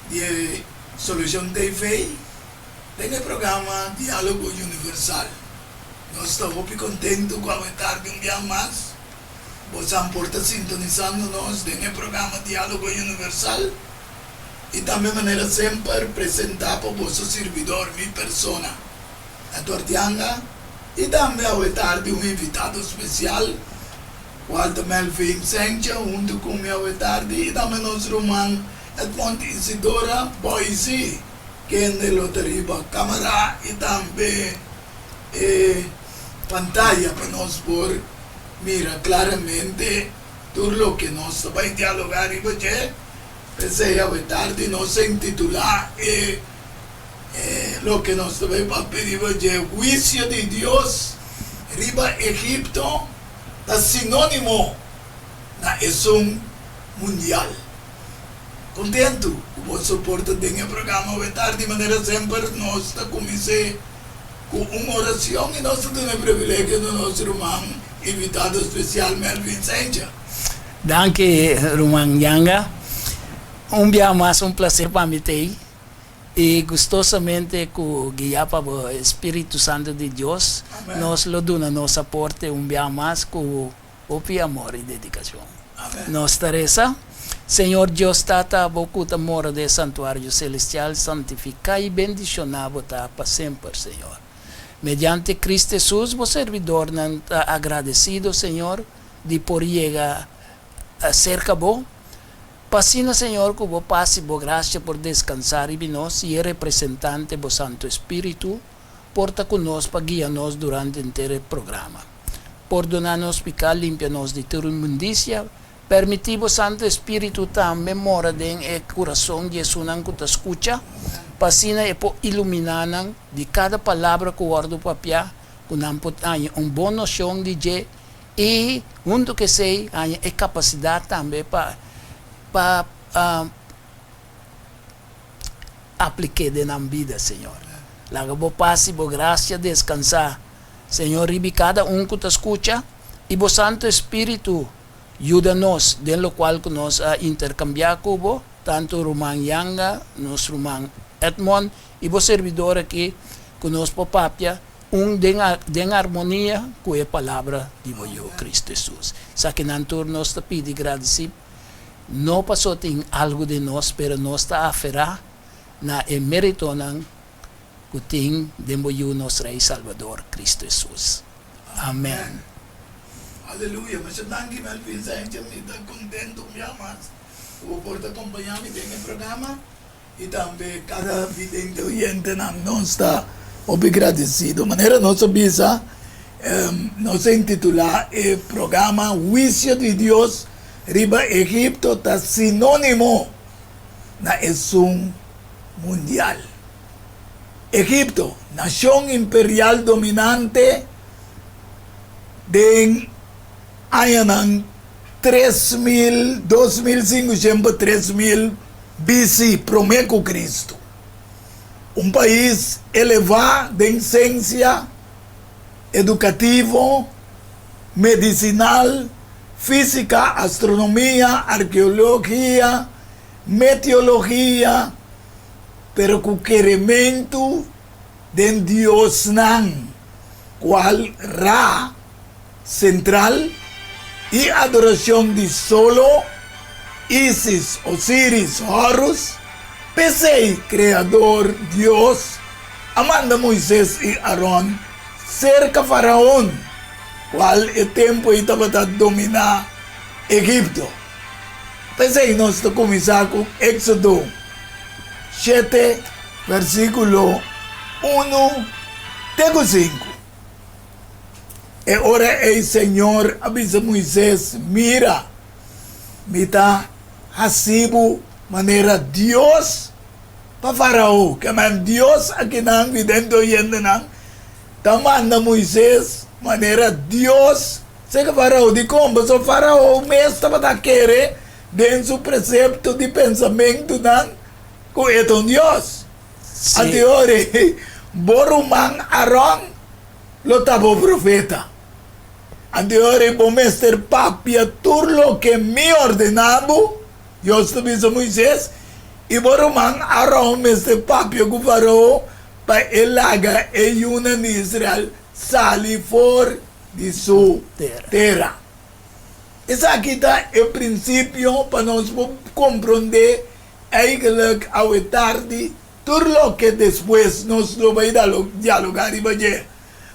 Di e Solucion TV den e programa Dialogo Universal. Nos ta hopi contento cu awe tardi un bia mas bosan por ta sintonisando nos den e programa Dialogo Universal y tambe manera semper presenta pa boso sirbidor, mi persona, Edward Yanga y tambe awe tardi un invitado special, cual ta Melvin Sencha hunto cu mi awe tardi y tambe nos ruman Edmond Isidora Boise, kende lo ta riba camara y tambe e pantaya pa nos por mira claramente tur loke nos ta bay dialoga riba dje. P'esey awe tardi nos a intitula e loke nos ta bay papia riba dje, Huicio di Dios riba Egipto ta sinonimo na esun mundial. Kontentu ku bo soporta den e programa awe tardi. Manera semper nos ta kumins'é ku un orashon i nos ta duna e privilegio na nos ruman invitado spesial Melvin Sencha. Danki ruman Yanga. Un bia mas un plaser pa mi t'ei i gustosamente ku guia pa bo Spiritu Santu di Dios nos lo duna nos aporte un bia mas ku Hopi amor i dedikashon. Nos ta resa, Señor Dios Tata, Bo ku ta mora den e santuario selestial, santifiká i bendishoná Bo ta pa semper, Señor. Mediante Cristo Hesus, Bo servidornan ta agradesido, Señor, di por yega serka Bo, pa asina, Señor, ku Bo pas i Bo grasia por deskansá riba nos i e representante Bo Santu Espíritu por ta ku nos pa guia nos durante henter e programa. Pordoná nos piká, limpia nos di tur inmundisia. Permití bo Santu Espíritu tambe mora den e kurason di esunnan ku ta skucha, pa asina e por iluminá nan di kada palabra ku wòrdu papiá, ku nan por haña un bon noshon di dje i huntu ku esei haña e kapasidat tambe pa pa aplik'é den nan bida, Señor. Laga bo pas i bo grasia deskansá Señor ribi kada un ku ta skucha i bo Santu Espíritu yuda nos den lokual ku nos a interkambiá ku bo, tantu ruman Yanga, nos ruman Edmond i bo servidor aki, ku nos por papia un den den armonia ku e palabra di bo Yu, Kristu Hesus. Esakinan tur nos ta pidi gradisí, no paso tin algu den nos, pero nos ta aferá na e méritonan ku tin den bo Yu nos Rei Salbador, Kristu Hesus. Amen. Aleluya! Masha danki Melvin Sanchez, mi ta contento un bia mas ku bo por ta kompañá mi den e programa i tambe kada vidente oyentenan nos ta hopi gradesido. Manera nos a bisa nos a intitulá e programa Huisio di Dios riba Egipto ta sinónimo na esun mundial. Egipto, nashon imperial dominante den añanan 3000, 2500 pa 3000 BC, promé ku Kristu. Un pais elevá den sensia edukativo, medisinal, físika, astronomia, arkeologia, Meteologia, pero ku kerementu den diosnan, kual Ra, sentral, i adorashon di solo, Isis, Osiris, Horus, p'esei Kreador Dios a manda Moises i Aron serka Faraon, kual e tempu ei tabata dominá Egipto. P'esei nos ta kuminsá ku Éksodo shete versíkulo unu te ku sinku. E ora ei Señor a bisa Moises, Mira, mi ta hasi bo manera Dios pa Farao. Kemen Dios akinan vidente oyentenan ta manda Moises manera Dios Seka Farao, Dikon? Pasobra Farao mes tabata kere den su presepto di pensamentunan ku e ta un dios. Anto e ora ei, bo ruman Aron lo ta bo profeta. Anto e ora ei bo mester papia tur loke mi ordená bo, Dios ta bisa Moises. I bo ruman Aron mester papia ku Farao pa e laga e yunan di Israel sali for di su tera. Esaki ta e prinsipio pa nos por komprondé Eigenlijk awe tardi tur loke despues nos lo bai dialogá riba dje.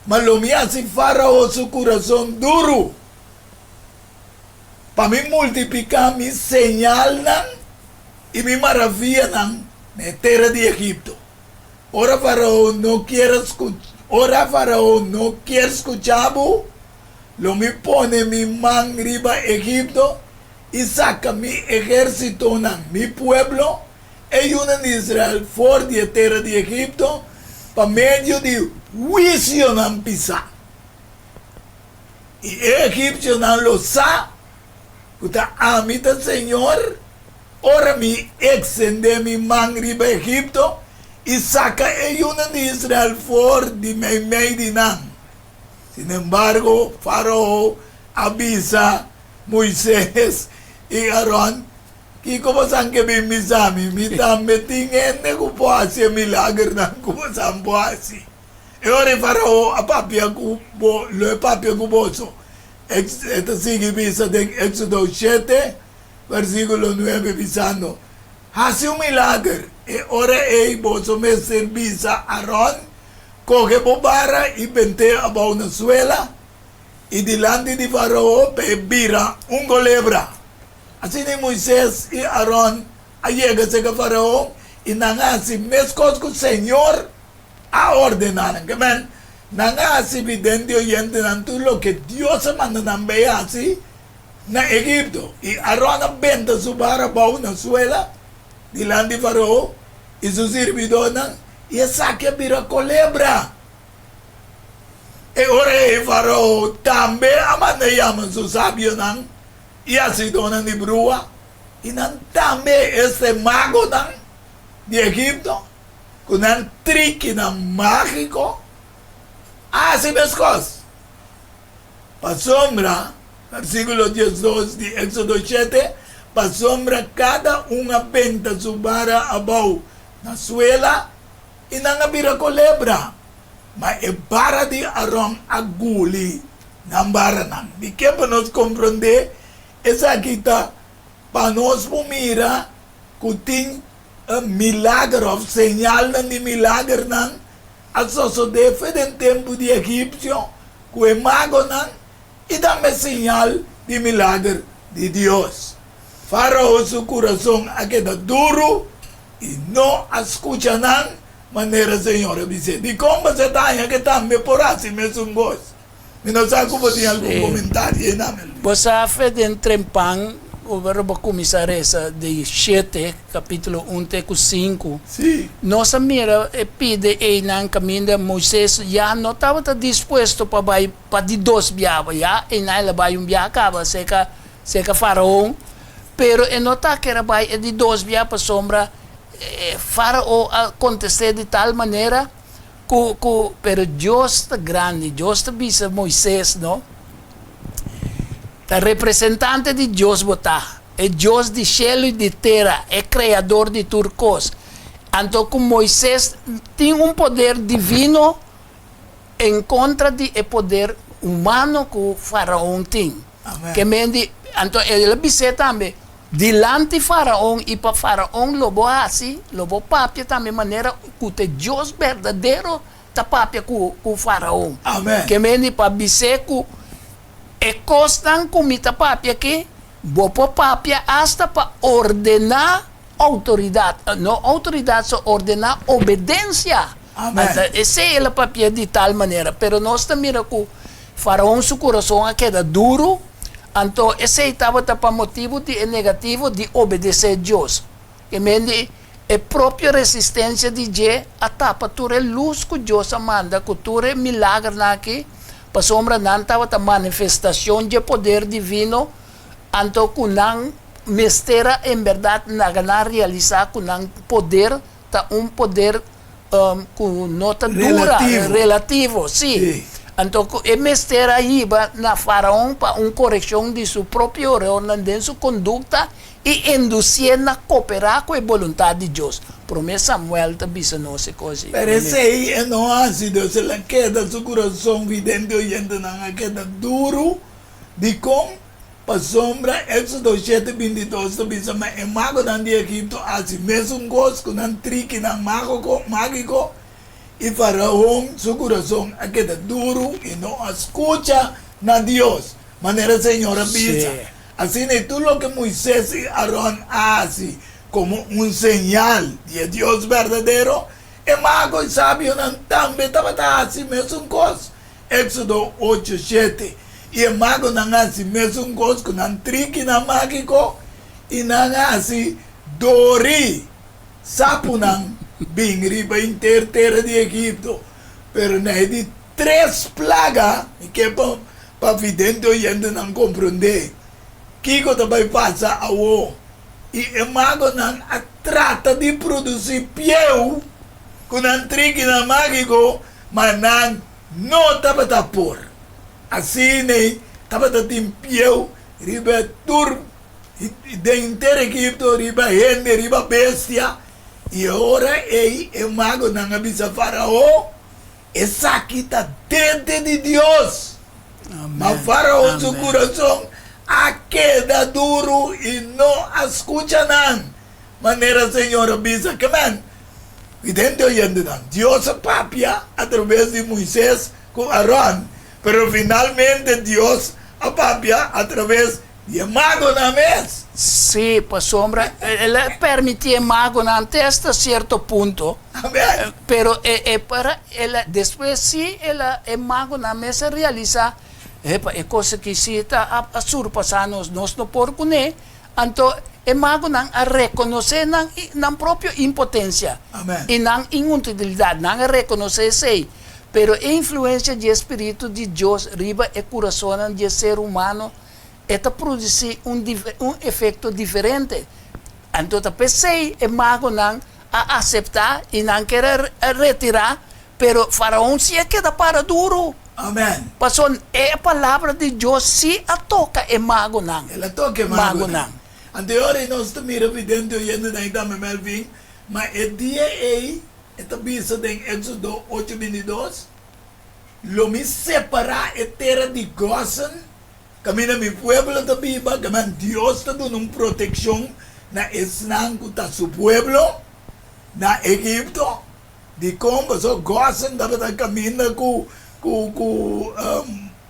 Ma lo mi hasi Fárao su kurason duru pa mi multipliká mi señalnan i mi maravianan na e tera di Egipto. Ora Fárao no kier ora Fárao no kier skuchá bo, lo mi pone mi man riba Egipto i saka mi ehérsitonan, mi pueblo, e yunan di Israel, for di e tera di Egipto pa medio di huisionan pisá. I e egipsionan lo sa ku ta ami ta señor ora mi ekstendé mi man riba Egipto i saka e yunan di Israel for di meimei di nan. Sinembargo, Fárao a bisa Moises i Aron, Kiko bosan ke bin bisa mi? Mi tambe tin hende ku por hasi e milagernan ku bosan por hasi. E ora e Farao a papia ku bo, lo e papia ku boso. E ta sigui bisa den Éksodo shete, versíkulo nuebe, bisando, Hasi un milager, e ora ei boso mester bisa Aron, Kohe bo bara i bent'é abou na suela, i dilanti di Farao pa e bira un kolebra. Asina Moises i Aron a yega serka Farao i nan a hasi meskos ku señor a ordená nan. Ke men, nan a hasi vidente oyentenan tur loke Dios a manda nan bai hasi na Egipto. I Aron a benta su bara abou na suela dilanti Farao i su sirbidónan, i esaki a bira kolebra. E ora ei Farao tambe a manda yama su sabionan i hasidónan di brua, i nan tambe, esta e magonan di Egipto, ku nan trikinan mágiko, a hasi meskos. Pasobra, versíkulo diesdos di Éksodo shete, pasobra kada un a benta su bara abou na suela, i nan a bira kolebra. Ma e bara di Aron a guli nan baranan. Di ke pa nos komprondé esaki ta pa nos por mira ku tin milager òf señalnan di milagernan a sosodé fe den tempu di egipsio ku e magonan i tambe señal di milager di Dios. Fárao su kurason a keda duru i no a skucha nan Manera Señor a bis'é, Dikon bo sa ta haña ke tambe por hasi mesun kos? Mi no sa ku bo tin algun komentario ei na mi. Bo sa fe den trempan ora bo kuminsá resa di shete, kapítulo un te ku sinku. Sí. Nos a mira e pide einan kaminda Moises ya no tabata dispuesto pa bai pa di dos biaha. Ya einan el a bai un biaha kaba serka serka Faraon, pero e no ta kere bai e di dos biaha pasobra E Farao a kontest'é di tal manera ku, ku, pero Dios ta grandi, Dios ta bisa Moises, no, Ta representante di Dios bo ta, e Dios di shelu i di tera, e Kreador di tur kos. Anto ku Moises tin un poder divino en kontra di e poder humano ku Faraon tin. Ke men di, anto el a bis'é tambe, Dilanti Faraon i pa Faraon lo bo hasi, lo bo papia tambe manera ku ta e Dios berdadero ta papia ku ku Faraon. Amen. Ke men di pa bis'é ku e kosnan ku mi ta papia aki, bo por papia asta pa ordená outoridat, no outoridat so, ordená obedensia. Amen. Anta esei el a papia di tal manera, pero nos ta mira ku Faraon su kurason a keda duru. Anto esei tabata pa motibu di e negativo di obedesé Dios. E men di e propio resistensia di dje a tapa tur e lus ku Dios a manda ku tur e milagernan aki, pasobra nan tabata manifestashon dje poder divino, anto ku nan mester a en bèrdat laga nan realisá ku nan poder ta un poder ku no ta dura, Relativo. relativo, sí. Sí. Anto ku e mester a hiba na Faraon pa un korekshon di su propio erornan den su kondukta i indusié na koperá ku e boluntat di Dios. Promé Samuel ta bisa nos e kos ei. Pero esei e no hasi, Dios el a keda su kurason vidente oyentenan a keda duru. Dikon? Pasobra Éxodo shete bintidos ta bisa ma e magonan di Egipto a hasi mesun kos ku nan trikinan mágiko, i Faraon su kurason a keda duru i no a skucha na Dios, manera Señor a bisa. Asina i tur loke Moises i Aron a hasi komo un señal di e Dios berdadero, e mago i sabionan tambe tabata hasi mesun kos. Éxodo ocho shete. I e magonan a hasi mesun kos ku nan trikinan mágiko, i nan a hasi dori sapunan bin riba henter tera di Egipto. Pero na e di tres plaga, mi ke pa pa vidente oyentenan komprondé kiko ta bai pasa awo. I e magonan a trata di produsí pieu ku nan trikinan mágiko, ma nan no tabata por. Asina tabata tin pieu riba tur den henter Egipto, riba hende, riba bestia. I e ora ei e magonan a bisa Farao, Esaki ta dede di Dios! Ma Farao su kurason a keda duru i no a skucha nan, manera Señor a bisa. Kemen, vidente oyentenan, Dios a papia atraves di Moises ku Aron, pero finalmente Dios a papia atraves di e magonan mes. Sí, pasobra el a permití e magonan te hasta sierto punto. Amén. Pero e e para el a despues sí el a e magonan mes a realisá, epa, e kos aki sí ta a a surpasá nos, nos no por kuné. Anto e magonan a rekonosé nan nan propio impotensia Amén. i nan inutilidad. Nan a rekonosé esei. Pero e influensia di e spiritu di Dios riba e kurasonnan di e ser humano e ta produsí un un efekto diferente. Anto ta p'esei e magonan a aseptá i nan ker a retirá, pero Faraon sí a keda para duru. Amen. Pasobra e palabra di Dios sí a toka e magonan. El a toka e magonan. Anto e ora ei nos ta mira vidente oyentenan i tambe Melvin, ma e dia ei e ta bisa den Éxodo ocho bintidos, Lo mi separá e tera di Gosen, kaminda mi pueblo ta biba, kaminda Dios ta duna un protekshon na esnan ku ta su pueblo na Egipto. Dikon? Pasobra Gosen tabata kaminda ku ku ku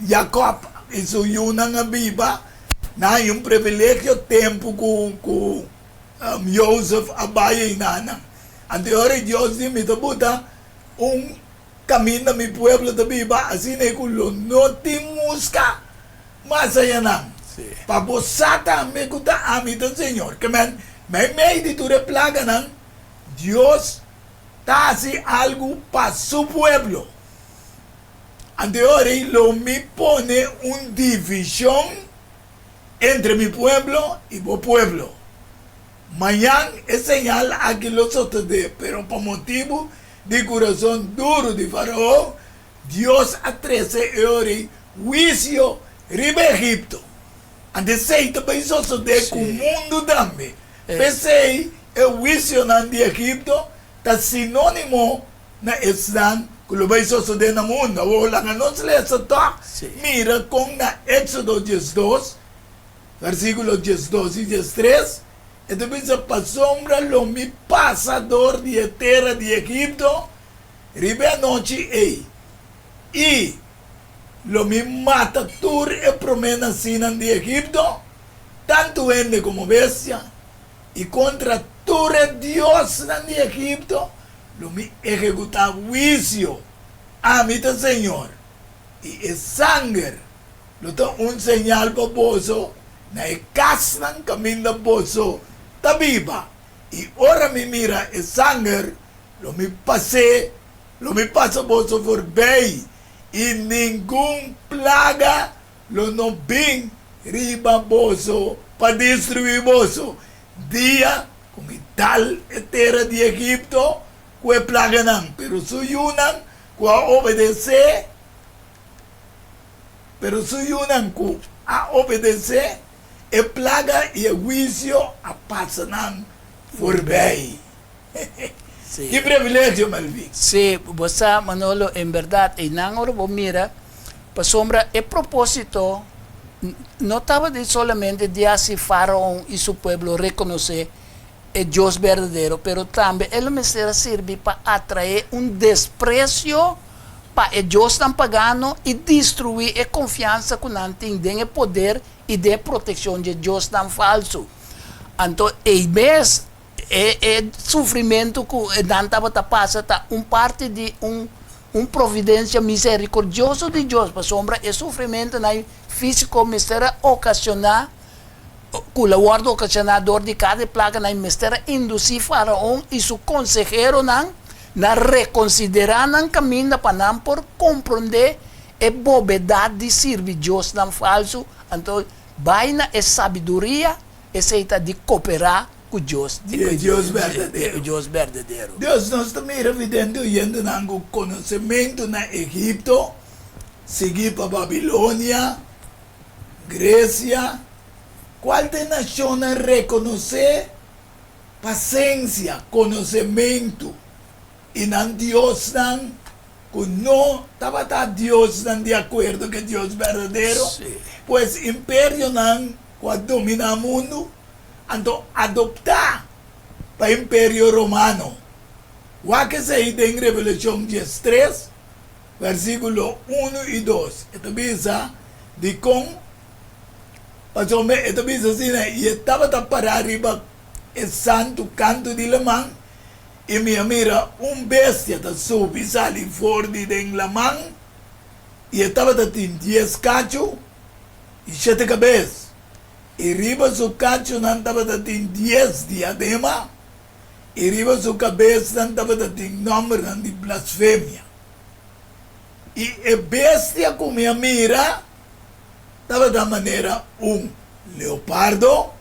Jakòb i su yunan a biba. Nan haña un privilegio tempu ku ku Jozef a bai einanan. Anto e ora Dios di, Mi ta buta un kaminda mi pueblo ta biba, asina ku lo no tin muska mas ayanan. Pa bo sa tambe ku ta ami ta Señor. Ke men, meimei di tur e plaganan, Dios ta hasi algu pa su pueblo. Anto e ora ei lo mi pone un divishon entre mi pueblo i bo pueblo. Mañan e señal aki lo sosodé, pero pa motibu di kurason duru di Faraon, Dios a trese e ora ei huisio riba Egipto. Anto esei ta bai sosodé ku mundu tambe. P'esei e huisionan di Egipto ta sinónimo na esnan ku lo bai sosodé na mundu. Awor laga nos lesa tòg mira kon na Éksodo diesdos, Versíkulo diesdos i diestres, e ta bisa, Pasobra lo mi pasa dor di e tera di Egipto riba e anochi ei, i lo mi mata tur e promé nasínan di Egipto, tantu hende komo bestia, i kontra tur e diosnan di Egipto lo mi ehekutá huisio. Ami ta Señor, i e sanger lo ta un señal pa boso na e kasnan kaminda boso ta biba, i ora mi mira e sanger, lo mi pas'é, lo mi pasa boso forbei, i ningun plaga lo no bin riba boso pa destruí boso, dia ku mi dal e tera di Egipto ku e plaganan. Pero su yunan ku a obedesé. Pero su yunan ku a obedesé, e plaga i e huisio a pasa nan forbei. Ki privilegio, Melvin! Sí, bo sa, Manolo, en bèrdat, einan ora bo mira, pasobra e propósito no tabata solamente di hasi Faraon i su pueblo rekonosé e Dios berdadero, pero tambe e lo mester a sirbi pa atraé un despresio pa e diosnan pagano i destruí e konfiansa ku nan tin den e poder i den e protekshon dje diosnan falsu. Anto ei mes e e sufrimentu ku nan tabata pasa ta un parti di un un providensia miserikordioso di Dios, pasobra e sufrimentunan físiko mester a okashoná ku lo wòrdu okashoná dor di kada e plaganan mester a indusí Faraon i su konseheronan na rekonsiderá nan kaminda pa nan por komprondé e bobedat di sirbi diosnan falsu, anto bai na e sabiduria, esei ta di koperá ku Dios, Di e Dios berdadero. E Dios berdadero. Dios, nos ta mira vidente oyentenan ku konosementu na Egipto, sigui pa Babilonia, Grecia, cual ta e nacionnan reconoce pa cencia, conocemento, y nan diosnan cu no tabata diosnan di acuerdo cu e Dios berdadero? Pues imperionan cu a domina mundo, anto adopta pa Imperio Romano. Wak esey den Revelacion 13. Versíkulo unu i dos, e ta bisa, Dikon? Pasobra e ta bisa asina, I e tabata pará riba e santu kantu di laman, i mi a mira un bestia ta subi sali for di den laman, i e tabata tin dies kachu i shete kabes, i riba su kachunan tabata tin dies diadema, i riba su kabesnan tabata tin nòmbernan di blasfemia. I e bestia ku mi a mira tabata manera un leopardo,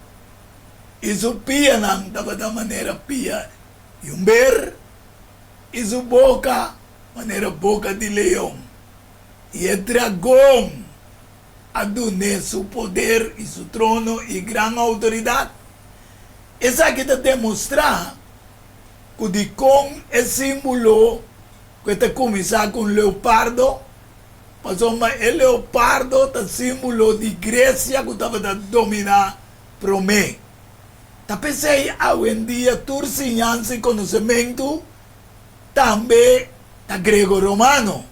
i su pianan tabata manera pia di un ber, i su boka manera boka di leon. I e dragon a dun'é su poder i su trono i gran outoridat. Esaki ta demostrá ku dikon e símbolo ku e ta kuminsá ku un leopardo, pasobra e leopardo ta símbolo di Gresia ku tabata dominá promé. Ta p'esei awendia tur siñansa i konosementu tambe ta grego-romano.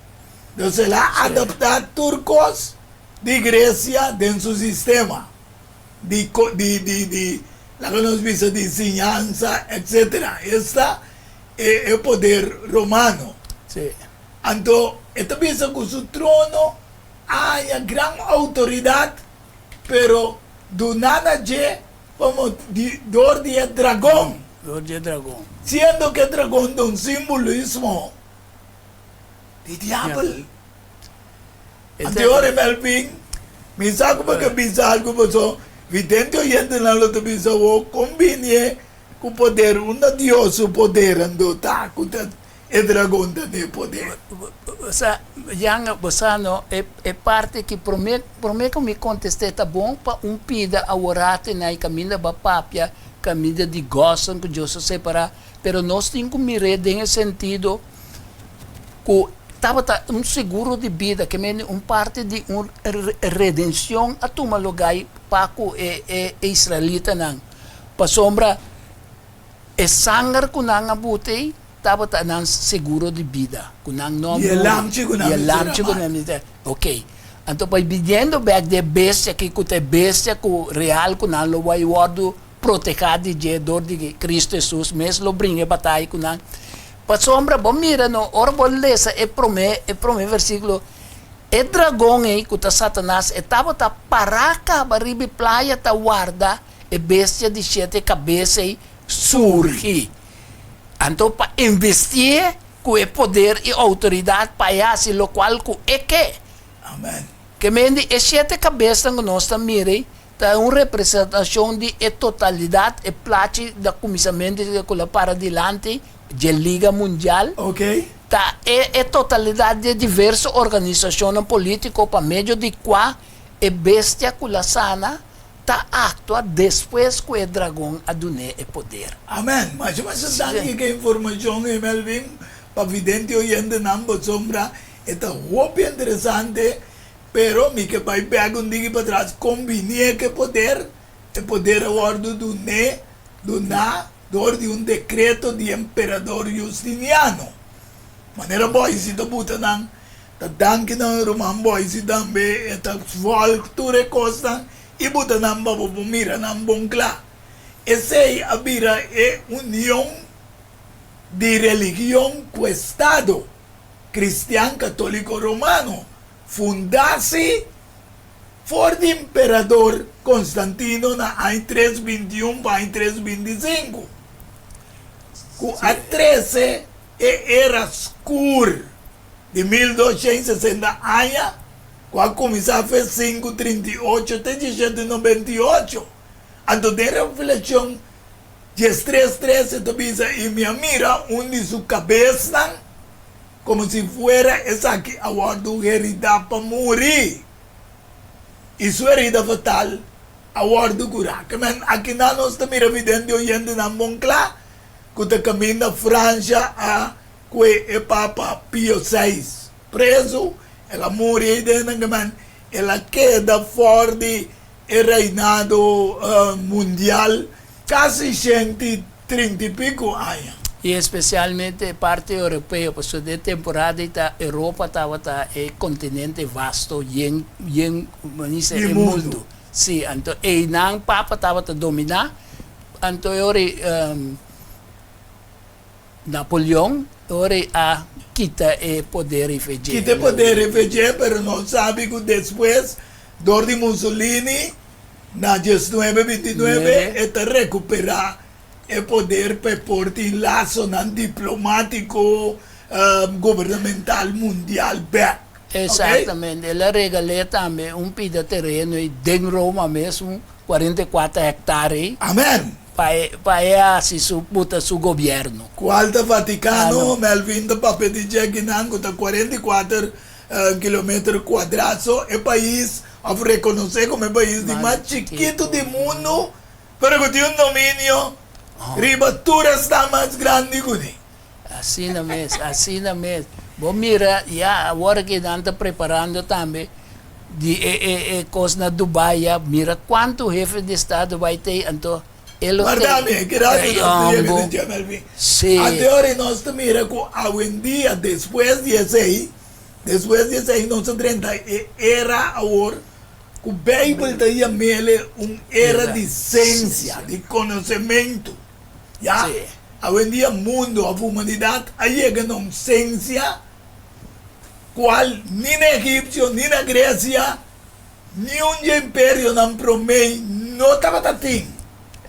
Entonces el a adaptá tur kos di Gresia den su sistema. Di di di di laga nos bisa di siñansa etcetera esta e e poder romano. Sí. Anto e ta bisa ku su trono a haña gran outoridat pero duná na dje pa di dor di e dragon. Dor di e dragon. Siendo ku e dragon ta un simbolismo di diabel. Anto ora Melvin, mi sa ku bo ke bisa algu paso vidente oyentenan lo ta bisa bo kon bini e ku poder unda Dios su poder anto ta ku ta e dragon ta den e poder. Sa Jan bo sa no e e parti ki prome prome ku mi kontest'é ta bon pa un pida aworate na e kaminda bo a papia kaminda di Gosen ku Dios a separá pero nos tin ku mir'é den e sentido ku tabata un seguro di bida, ke mende un parti di un redenshon a tuma lugá pa ku e e israelitanan, pasobra e sanger ku nan a buta ei tabata nan seguro di bida, ku nan no a Di e muri, lamchi ku nan di e mester lamchi ku a nan mester, ok. Anto pa biniendo bèk di e bestia aki ku ta e bestia ku real ku nan lo bai wòrdu protehá di dje dor di Kristu Hesus mes lo bringa e bataya ku nan. Pasobra bo mira no, ora bo lesa e promé e promé versíkulo, e dragon ei ku ta Satanas e tabata pará kaba riba e playa ta warda e bestia di shete kabes ei surgi. Anto pa invistié ku e poder i outoridat pa e hasi lokual ku e ke. Amen. Ke mende e shete kabesnan ku nos ta mira ei Ta un representashon di e totalidat, e plachi da kuminsamentu ku lo para dilanti. dje Liga Mundial, ta e e totalidat di e diverso organisashonnan polítiko pa medio di kua e bestia ku la sana ta aktua despues ku e dragon a dun'é e poder. Amen. Masha masha danki ku e informashon ei Melvin pa vidente oyentenan pasobra e ta hopi interesante pero mi ke bai bek un diki patras kon bini e ke poder e poder a wòrdu dun'é duná dor di un dekreto di emperador Justiniano. Manera Boise ta buta nan Ta danki nan ruman Boise tambe e ta volg tur e kosnan i buta nan pa bo por mira nan bon kla. Esei a bira e union di religion ku estado kristian katoliko romano fundá si for di emperador Konstantino na aña tres 21 pa aña tres 25 ku a trese e era skur di 1260 aña ku a kuminsá fe 538 te 1798. Anto den Revelashon 13 tres e ta bisa, I mi a mira un di su kabesnan komo si fuera esaki a wòrdu heridá pa muri, i su herida fatal a wòrdu kurá. Ke men akinan nos ta mira vidente oyentenan bon kla ku ta kaminda Fransha a Kue e Papa Pio seis prezu, el a muri ei den nan kemen, el a keda for di e reinado mundial kasi 130 i piku aña. I espesialmente e parti europeo, pasobra den e temporada ei ta Europa tabata e kontinente vasto yen yen di e mundu. Mundu. Sí, anto einan Papa tabata dominá, anto e ora ei Napoleon ora a kita e poder i fe dje. Kita e poder i fe dje, pero nos sabi ku despues dor di Mussolini na 1929 e ta rekuperá e poder pa e por tin lasonan diplomátiko gubernamental mundial bèk. Exactamente. El a regal'é tambe un pida tereno ei den Roma mes, un 44 hectare ei. Amen. Pa e hasi su buta su gobierno. Kual ta Vatikano, Melvin ta papia di dje akinan ku ta 44 kilometer kuadrá. So e pais òf rekonosé komo e pais di mas chikitu di mundu, pero ku tin un dominio riba tur esnan mas grandi kuné. Asina mes, asina mes. Bo mira ya awor ki nan ta preparando tambe di e e e kos na Dubai ya, mira kuantu hefe di estado bai tei anto e lo Warda tei. mi, ki rato Ey nos ta yega hombo. di dje, Melvin. Sí. Anteori nos ta mira ku awendia despues di esei, despues di esei nos a drenta e era awor ku Beibel ta yam'el un era Era di sensia, sensia. di konosementu. Ya, awendia mundu òf humanidat a yega na un sensia kual ni na Egipsio ni na Gresia niun dje imperionan promé no tabata tin.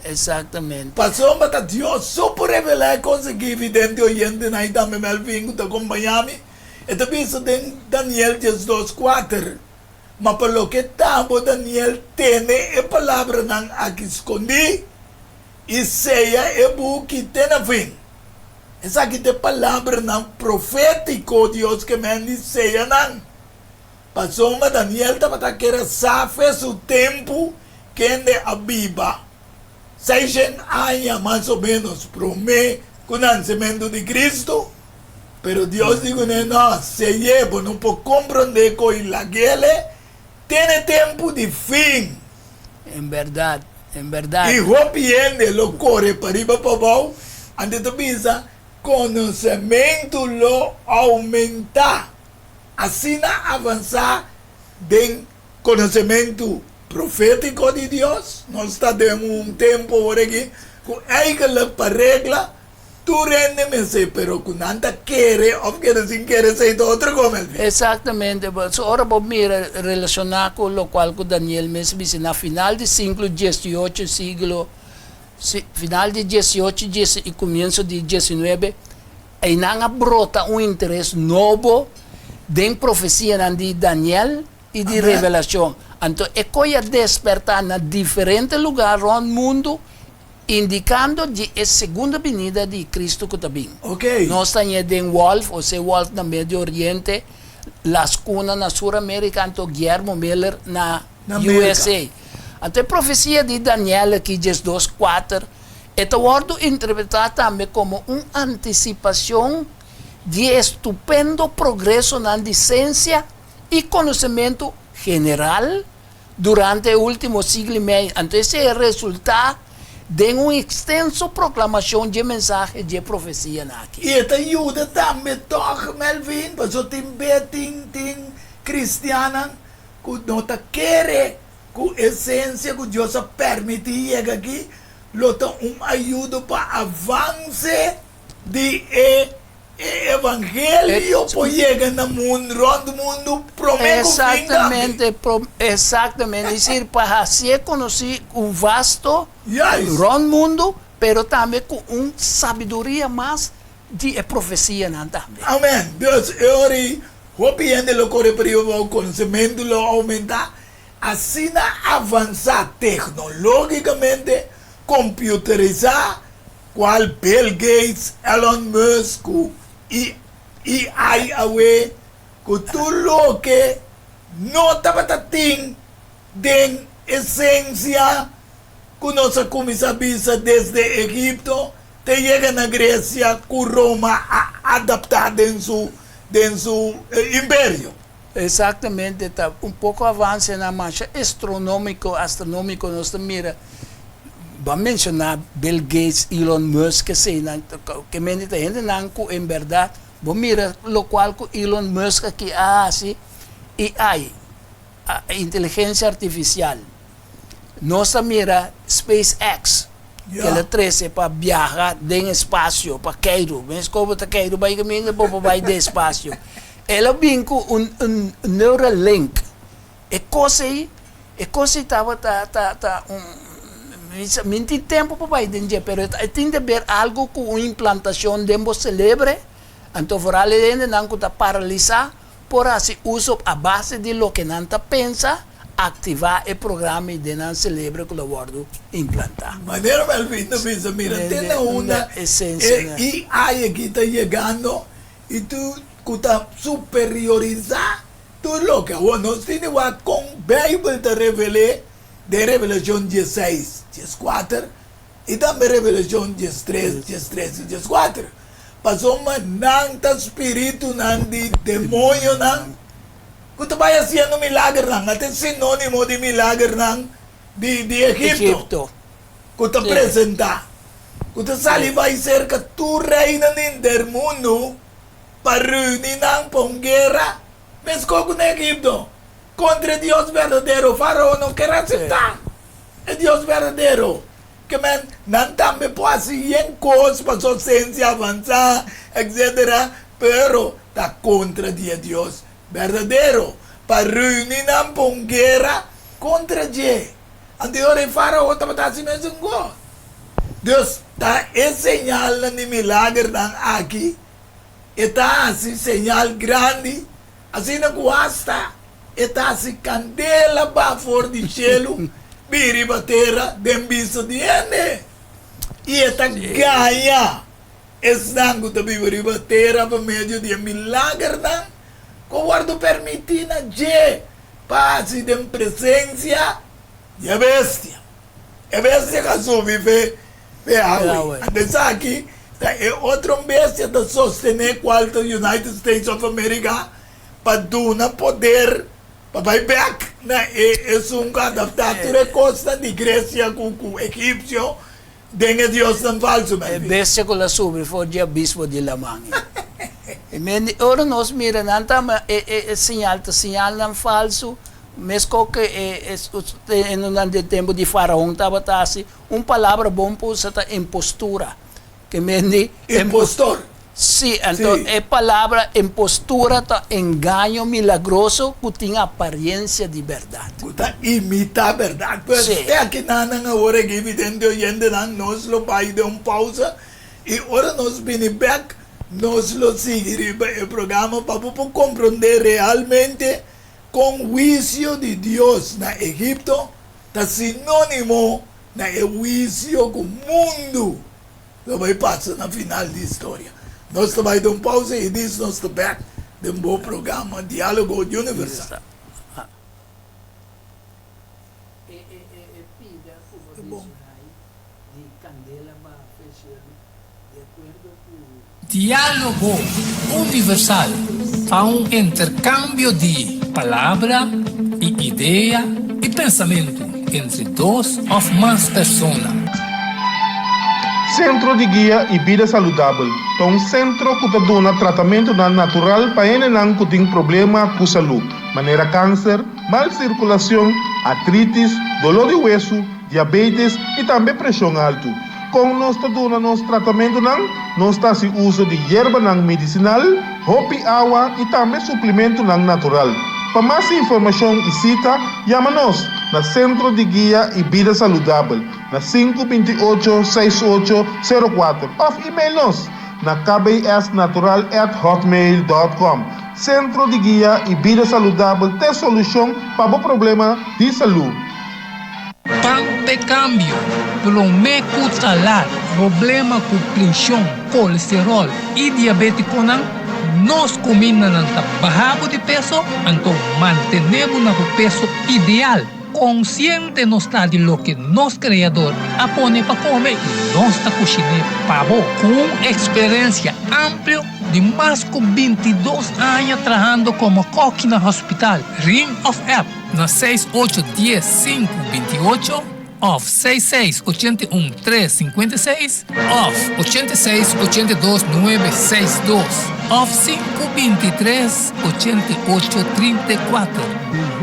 Exactamente. Pasobra ta Dios so por revelá e kos aki vidente oyentenan i tambe Melvin ku ta kompañá mi. E ta bisa den Daniel 12:4, Ma pa loke ta bo, Daniel, tene e palabranan aki skondí i seya e buki te na fin. Esaki ta e palabranan profétiko Dios ke men di seya nan. Pasobra Daniel tabata kere sa fe su tempu kende a biba 600 aña mas o ménos promé ku nansementu di Kristu. Pero Dios di kuné, No, sey'é, bo no por komprondé ko'i lag'ele tene tempu di fin. En bèrdat, en bèrdat. I hopi hende lo kore pariba pabou, anto ta bisa, Konosementu lo oumentá. Asina avansá den konosementu profétiko di Dios. Nos ta den un tempu awor aki ku eigenlijk pa regla tur hende mester, pero ku nan ta kere òf kere sin kere esei ta otro kos, Melvin. Exactamente. So ora bo mira relashoná ku lokual ku Daniel mes bisa na final di siglo 18 siglo final di 18 i komienso di 19, einan a brota un interes nobo den profesianan di Daniel i di Revelashon. Anto e kos a despertá na diferente lugá rònt mundu. Indikando di e segunda binida di Kristu ku ta bin. Nos ta ñe den Wolf, ose Wolf na Medio Oriente, Las Cuna na Sur Amerika anto Guillermo Miller na USA. Anto e profesia di Daniel aki 12, 4 e ta wòrdu interpretá tambe komo un antisipashon di e estupendo progresonan di sensia i konosementu general durante e último siglo i mei. Anto esei a resultá den un ekstenso proklamashon dje mensahe dje profesianan aki. I e ta yuda tambe tòg, Melvin, pasobra tin be tin tin kristiannan ku no ta kere ku e sensia ku Dios a pèrmití yega aki lo ta un ayudo pa avanse di e E evangelio por yega na mundu, rònt mundu promé ku fin tambe. Exactamente, exactamente. Es decir, pa hacié conocí un vasto rònt mundu, pero tambe ku un sabiduria mas di e profecianan tambe. Amen. Dus e ora ei hopi hende lo kore pa riba abou, konosementu lo oumentá, asina avansá teknológikamente, komputerisá, Cual Bill Gates, Elon Musk cu AI awe cu tur loke no tabata tin den esencia cu nos a cuminsa bisa desde Egipto te yega na Grecia cu Roma a adapta den su den su imperio. Exactamente, ta un poco avancenan masha estronomico, astronomico nos ta mira. Bo a menciona Bill Gates, Elon Musk eseinan, ke mende ta hendenan ku en berdad bo mira lokual ku Elon Musk aki a hasi AI, inteligencia artificial. Nos a mira SpaceX ke el a trese pa biaha den espasio, pa keiru. Mes ku bo ta keiru bai kaminda bo por bai den espasio. El a bin ku un Neuralink. E kos ei, e kos ei tabata ta ta un, mi sa, mi no tin tempu pa bai den dje, pero e tin de ber algu ku un implantashon den bo selebre, anto foral e hendenan ku ta paralisá por hasi uso a base di loke nan ta pensa, aktivá e programa ei den nan selebre ku lo wòrdu implantá. Manera Melvin ta bisa, mira te na unda e AI aki ta yegando i tur ku ta superiorisá Tur loke awor nos tin di wak kon Beibel ta revel'é den Revelashon dieseis, 14 i tambe Revelashon 13, 13 i 14. Pasobra nan ta spiritunan di demoñonan ku ta bai hasiendo milagernan, nan ta e sinónimo di milagernan di di Egipto ku ta presentá, ku ta sali bai serka tur reinan di henter mundu. Pa reuni nan pa un guera, meskos ku na Egipto, kontra e Dios berdadero. Farao no ker aseptá e Dios berdadero. Ke men, nan tambe por hasi yen kos pa su sensia avansá, etsetera, pero ta kontra di e Dios berdadero. Pa reuni nan pa un guera kontra dje. Anto e ora e Farao tabata hasi mesun kos. Dios ta e señalnan di milagernan aki, e ta hasi señal grandi, asina ku asta e ta hasi kandela baha for di shelu bin riba tera den bista di hende. I e ta gaña esnan ku ta biba riba tera pa medio di e milagernan ku a wòrdu permití na dje pa hasi den presensia di e bestia. E bestia ka subi fe fe awe. Anto esaki ta e otro bestia ta sostene cual ta United States of America pa duna poder pa bay bek na e esun cu adapta tur e cosnan di Grecia cu cu Egipcio den e diosnan falso. E bestia cu la subi for di abismo di laman. E men ora nos mira nan ta e e señal ta señalnan falso. Meskos ku e hendenan den tempu di Faraon tabata hasi, un palabra bon pa usa ta impostura. Ke men di? Impostor. Sí, anto e palabra impostura ta engaño milagroso ku tin apariencia di bèrdat. Ku ta imitá bèrdat. Pues te akinan awor aki vidente oyentenan nos lo bai den un pausa i ora nos bini bèk nos lo sigui riba e programa pa bo por komprondé realmente Kon huisio di Dios na Egipto ta sinónimo na e huisio ku mundu lo bai pasa na final di historia. Nos ta bai den un pausa i dis nos ta bek den bo programa Dialogo Universal. Diálogo Universal ta un interkambio di palabra i idea i pensamentu entre dos òf mas persona. Sentro di Guia i Bida Saludabel ta un sentro ku ta duna tratamentunan natural pa hendenan ku tin problema ku salú, manera kanser, mal sirkulashon, artritis, doló di wesu, diabetes i tambe preshon altu. Kon nos ta duna nos tratamentunan? Nos ta hasi uso di yerbanan medisinal, hopi awa i tambe suplimentunan natural. Pa mas informashon i sita, yama nos na Sentro di Guia i Bida Saludabel na sinku 28 68 04 òf email nos na kbsnatural at hotmail dòt kòm. Sentro di Guia i Bida Saludabel t'e solushon pa bo problema di salú. Pan p'e kambio, promé ku ta lat, problema ku preshon, kolesteròl i diabétikonan, nos kumindanan ta baha bo di peso, anto mantené bo na bo peso ideal. Konsiente nos ta di loke nos Kreador a pone pa kome i nos ta kushiné pa bo. Ku un eksperensia amplio di mas ku 22 aña trahando komo kòki na hospital, ring òf app. Na seis ocho dies sinku 28 òf seis seis 81 tres 56 òf 86 82 nuebe seis dos òf sinku 23 88 34.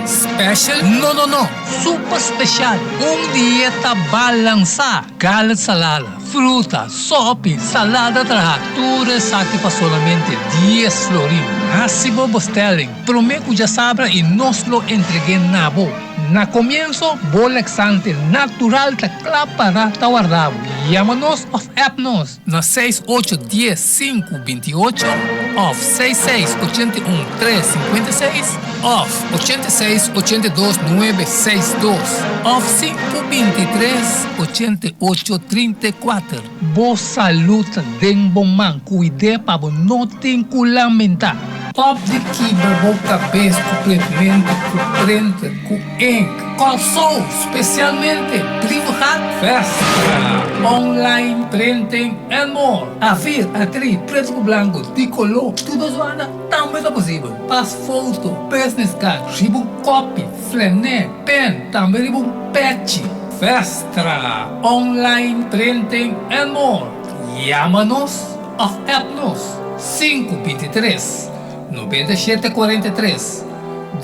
Special? No no no! Super special! Un dieta balansá! Garlic salada, fruta, sopi, salada traha, tur esaki pa solamente dies florin. Hasi bo bestelling prome ku djasabra i nos lo entreg'é na bo. Na komienso, bo laxante natural ta kla para ta warda bo. Yama nos òf app nos na seis ocho dies sinku 28 òf seis seis 81 tres 56 òf 86 82 nuebe seis dos òf sinku 23 88 34. Bo salud ta den bo man, cuid'é pa bo no tin cu lamenta. Stop di kibra bo cabes cu pretmento, cu printer, cu ink. Kòrsou, specialmente Brievengat, Vestra, online printing and more. A4, A3, preto cu blanco, di color, tur dos banda tambe ta posibel. Pas foto, business card, riba un kopi, flené, pen, tambe riba un pechi. Vestra, online printing and more. Yama nos of app nos 523 97 43.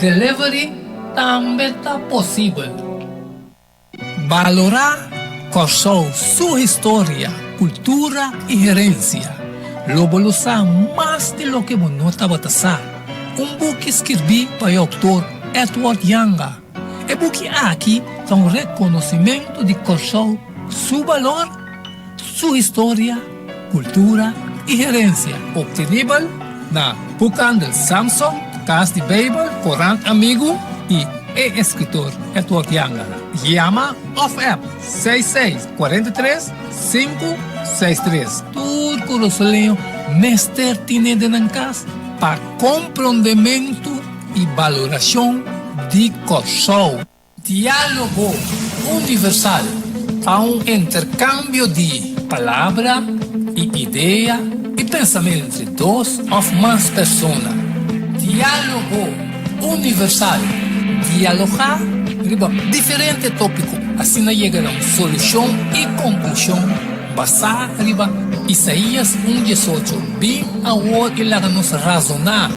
Delivery tambe ta posibel. Balorá Kòrsou su historia, kultura i herensia. Lo bo lo sa mas di loke bo no tabata sa. Un buki skirbí pa e outor Edward Janga. E buki aki ta un rekonosimentu di Kòrsou su balor, su historia, kultura i herensia. Optenibel na Boekhandel Samson, Kas di Beibel, Korant Amigu i e eskritor Edward Janga. Yama òf app seis seis 43 sinku seis tres. Tur kurasoleño mester tine den nan kas pa komprondementu i balorashon di Kòrsou. Diálogo Universal ta un interkambio di palabra i idea i pensamentu entre dos òf mas persona. Diálogo Universal, dialogá riba diferente tópiko, asina yega na un solushon i konklushon basá riba Isaías un 18, Bin awor i laga nos razoná.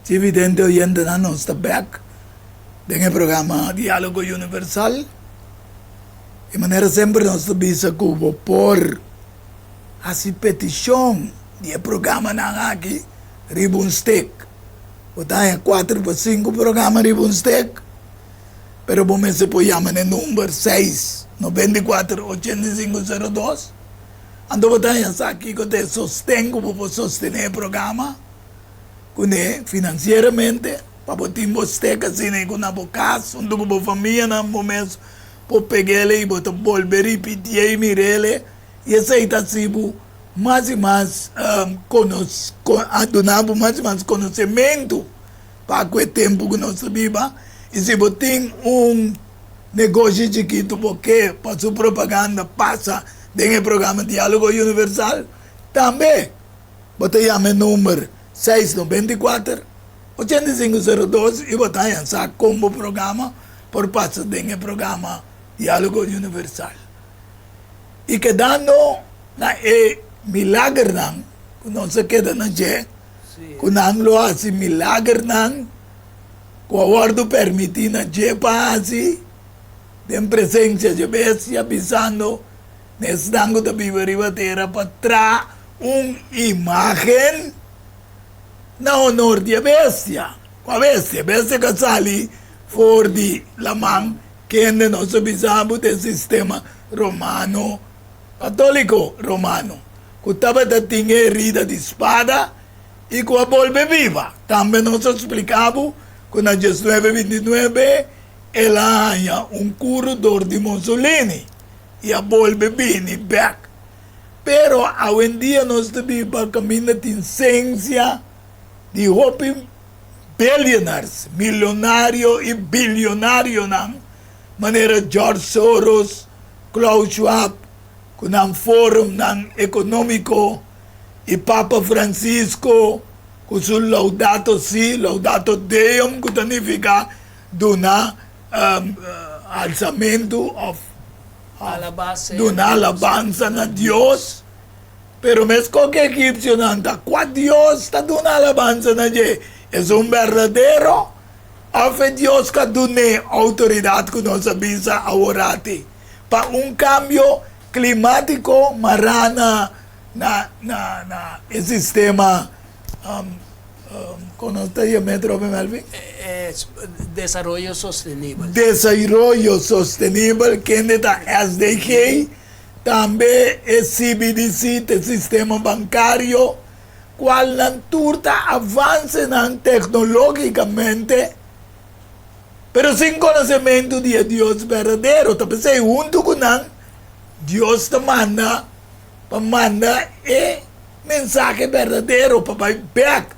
Si vidente oyentenan nos ta bek den e programa Dialogo Universal y manera semper nos ta bisa cu bo por haci peticion di e programanan aki riba un stek. Bo ta haña cuater pa cinco programa riba un stek. Pero bo mester por yama na e number seis 94 85 02. Anto bo ta haña sa kiko ta e sosten ku bo por sostené e programa kuné finansieramente pa bo tin bo stek asina ku na bo kas huntu ku bo famianan bo mes por peg'el i bo ta bolbe ripitié i mir'el i esei ta hasi bo mas i mas a duna bo mas i mas konosementu pa ku e tempu ku nos ta biba i si bo tin un negoshi chikitu bo ke pa su propaganda pasa den e programa Diálogo Universal. Tambe bo ta yama e number 694 8502 i bo ta haña sa kon bo programa por pasa den e programa Diálogo Universal. I kedando na e milagernan ku nos a keda na dje, ku nan lo hasi milagernan ku a wòrdu permití na dje pa hasi, den presencia dje bestia, bisando na esnan cu ta biba riba tera pa traha un imagen na honor di e bestia. Cua bestia? E bestia cu a sali for di laman, kende nos a bisa bo ta e sistema romano, catolico romano, cu tabata tin e herida di spada i cu a bolbe biba. Tambe nos a splica bo cu na diesnuebe bintinuebe, El a haña un kuru dor di Mussolini i a bolbe bini bek. Pero awendia nos ta biba kaminda tin sensia di hopi billionaires, milionario i bilionarionan manera George Soros, Klaus Schwab ku nan forumnan ekonómiko i Papa Francisco ku su Laudato Si, Laudato Deum ku ta nifiká duna alsamentu of duna alabansa na Dios, pero meskos ku e egipsionan ta kua Dios ta duna alabansa na dje? Esun berdadero of e Dios ku a dun'é outoridat ku nos a bisa aworati pa un kambio klimátiko mará na na e sistema Kon nos ta yama e trope, Melvin? Desaroyo sostenibel. Desaroyo sostenibel, kende ta SDG, tambe e CBDC, ta e sistema bankario, kualnan tur ta avansenan teknologikamente, pero sin konosementu di e Dios berdadero. Ta p'esei huntu ku nan Dios ta manda pa manda e mensahe berdadero pa bai bek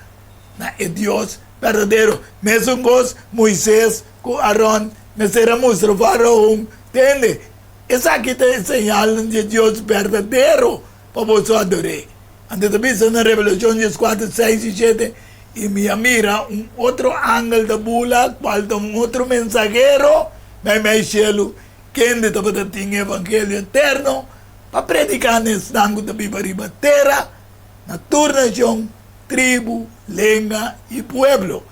na e Dios berdadero. Mesun kos Moises ku Aron mester a mustra Faraon, Tende, esaki ta e señalnan di e Dios berdadero pa boso ador'é. Anto ta bisa na Revelashon dieskuater, seis i shete, I mi a mira un otro angel ta bula, kual ta un otro mensahero meimei shelu, kende tabata tin e evangelio eterno, Pa prediká na esnan ku ta biba riba tera, na tur nashon, tribu, lenga i pueblo.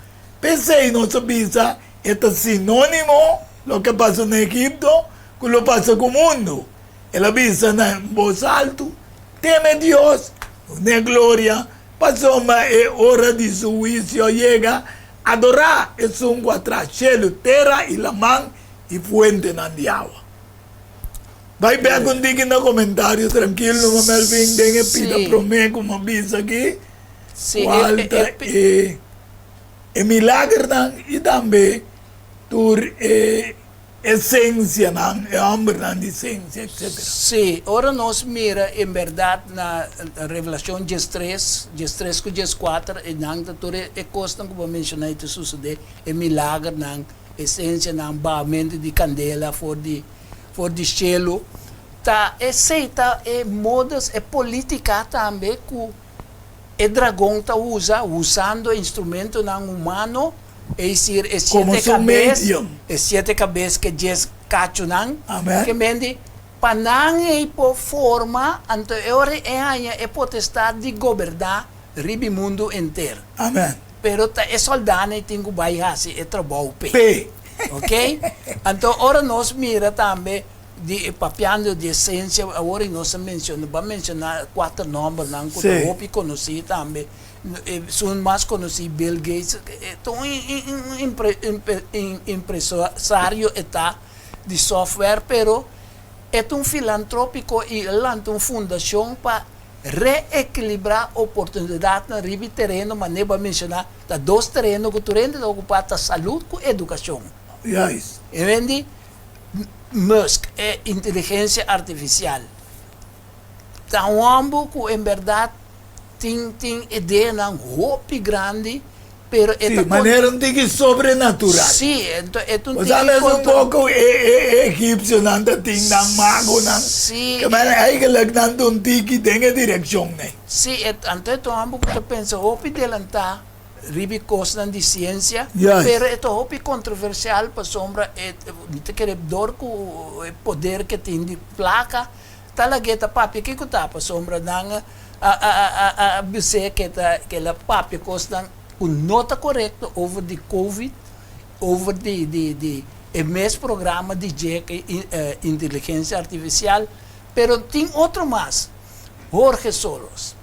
P'esei nos a bisa e ta sinónimo loke a pasa na Egipto ku lo pasa ku mundu. El a bisa na bos altu, Teme Dios, dun'é gloria, pasobra e ora di su huisio a yega, adorá esun ku a traha shelu, tera i laman i fuentenan di awa. Bai bek un diki na komentario trankil numa Melvin den e pida prome ku mi a bisa aki kual ta e e milagernan i tambe tur e esensianan e hòmbernan di sensia etsetera. Sí, ora nos mira en bèrdat na Revelashon diestres, diestres ku dieskuater e nan ta tur e kosnan ku bo a menshoná i ta susedé, e milagernan, Esensianan bahamentu di kandela for di for di shelu ta esei ta e modus e politica tambe ku e dragon ta usa usando instrumentonan humano es decir e Komo siete su kabes medium. e siete kabes ke djes kachunan Amen. ke mendi pa nan ei por forma anto e ora e haña e potestad di goberná riba e mundu enter. Amen. Pero ta e soldánan tin ku bai hasi e trabou p'e. P'e. Ok? Anto ora nos mira tambe di papiando di esensia, awor i nos a menshona, bo a menshona kuater nòmbernan ku ta hopi konosí tambe. Esun mas konosí Bill Gates, e ta un impresario e ta di software, pero. E ta un filantrópiko i a lanta un fundashon pa reekilibrá oportunidatnan riba e tereno manera bo a menshoná, ta dos tereno ku tur hende ta okupá, ta salud ku edukashon. Juist. E hende Musk, e inteligensia artifisial, ta un hòmber ku en bèrdat tin tin ideanan hopi grandi pero e Sí, ta manera un tiki sobrenatural. Sí, ento e ta un Bo tiki sa mes un contra poco e e e egipcionan ta tin nan magonan, Sí, ke men eigenlijk nan ta un tiki den e direccion ei. Sí, e anto e ta un hòmber ku ta pensa hopi delantá riba e kosnan di siensia, Juist. pero e ta hopi kontroversial pasobra e mi ta kere dor ku e poder ke tin di plaka Ta lag'é ta papia kiko ta pasobra nan a a a a bis'é ke ta ke el a papia kosnan ku no ta korekto over di covid, over di di di e mes programa di dje ke inteligensia artifisial, pero tin otro mas, Jorge Soros.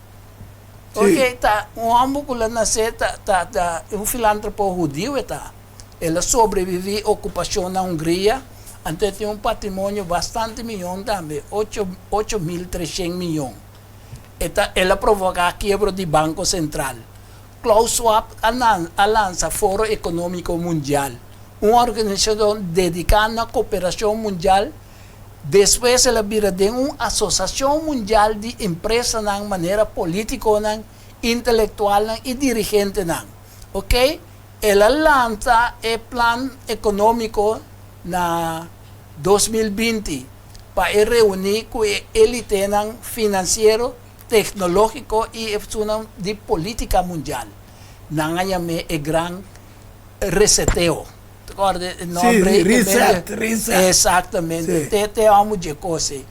Jorge ta un hòmber ku lo nasé ta ta ta un filantropo hudiu e ta. El a sobreviví okupashon na Hungria, anto e tin un patrimonio bastante miyon tambe, ocho 8300 miyon. E ta el a provoká kiebro di Banko Sentral. Klaus Schwab a a lansa Foro Ekonómiko Mundial, un organisashon dediká na koperashon mundial. Despues el a bira den un asosashon mundial di empresanan manera polítikonan, intelektualnan i dirigentenan. Oké? El a lanta e plan ekonómiko na 2020 pa e reuní ku e elitenan finansiero, teknológiko i esunnan di polítika mundial. Nan a yam'é e Gran Reseteo. Ta kòrda e nòmber ei? Sí, reset, reset. Eksaktamente. Te te hòmber dje kos ei.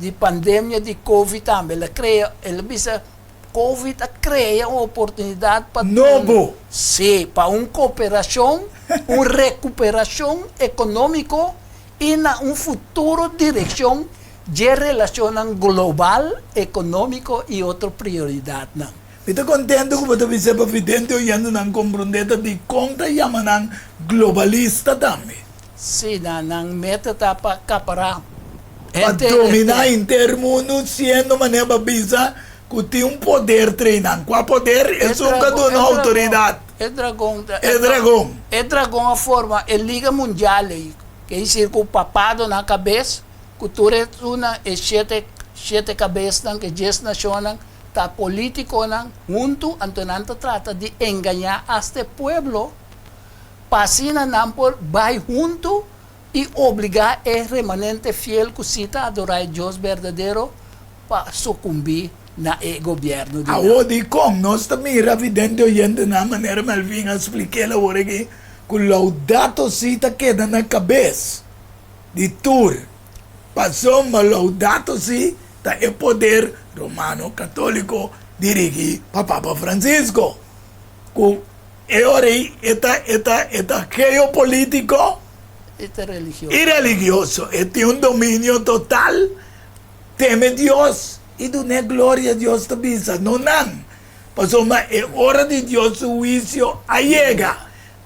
Di pandemia di covid tambe el a krea, el a bisa. Covid a krea un oportunidat pa Nobo. Sí, pa un koperashon, un rekuperashon ekonómiko i na un futuro direkshon dje relashonnan global, ekonómiko i otro prioridatnan. Mi ta kontentu ku bo ta bisa pa vidente oyentenan komprondé ta dikon ta yama nan globalista tambe. Sí, nan nan meta ta pa kapará Pa henter dominá henter mundu siendo manera pa bisa ku tin un poder trei nan. Kua poder? E Esun ka dragon, duna e dragon, outoridat. e dragon ta, E dragon. e dragon a forma e liga mundial ei, ke isir ku papado na kabes, ku tur e tunan e shete, shete kabesnan, ke djes nashonnan, ta politikonan huntu, anto nan ta trata di engañá asta e pueblo, pa asina nan por bai huntu i obligá e remanente fiel ku sí ta adorá e Dios berdadero pa sukumbí na e gobièrnu di nan. Awor dikon nos ta mira vidente oyentenan manera Melvin a splik'el awor aki ku Laudato Si ta keda na kabes di tur? Pasobra Laudato Si ta e poder romano katóliko dirigí pa Papa Francisco ku E ora ei e ta e ta e ta geopolítiko E ta religioso. i religioso. E tin un dominio total. Teme Dios i dun'é gloria, Dios ta bisa, no nan. Pasobra e ora di Dios su huisio a yega.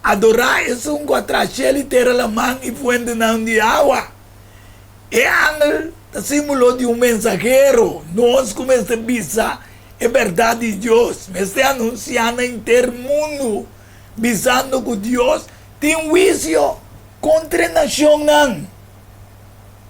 Adorá esun ku a traha shelu i tera, laman i fuentenan di awa. E angel ta símbolo di un mensahero. Nos ku mester bisa e bèrdat di Dios, mester anunsiá na henter mundu, bisando ku Dios tin huisio kontra e nashonnan,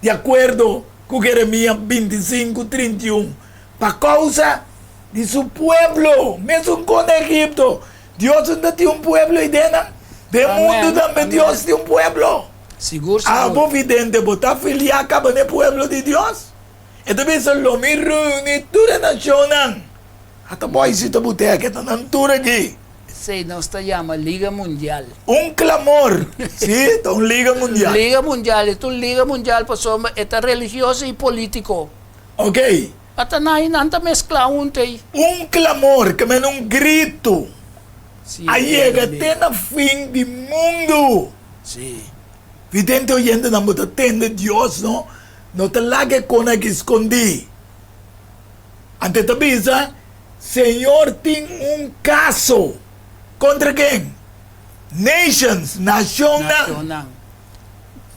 di akuerdo ku Jeremías 25, 31, pa kousa di su pueblo, mesun kon na Egipto, Dios no ta tin un pueblo ei den nan? Den mundu tambe Dios tin un pueblo. Sigur, sigur. Abo vidente, bo ta afiliá kaba na e pueblo di Dios? E ta bisa, Lo mi reuni tur e nashonnan. Ata bo si ta but'é, ke ta nan tur aki. Esei nos ta yama Liga Mundial. Un klamor! Sí, ta un liga mundial. Liga Mundial, e ta un liga mundial pasobra e ta religioso i polítiko. Ok. Ata nan i nan ta mesklá huntu ei. Un klamor, ke mende un gritu, Sí, a yega mi. te na fin di mundu. Sí. Vidente oyentenan, bo ta tende Dios, no? No ta laga e kon aki skondí. Anto e ta bisa, Señor tin un kaso kontra ken? Nations, nashonnan. Nashonnan.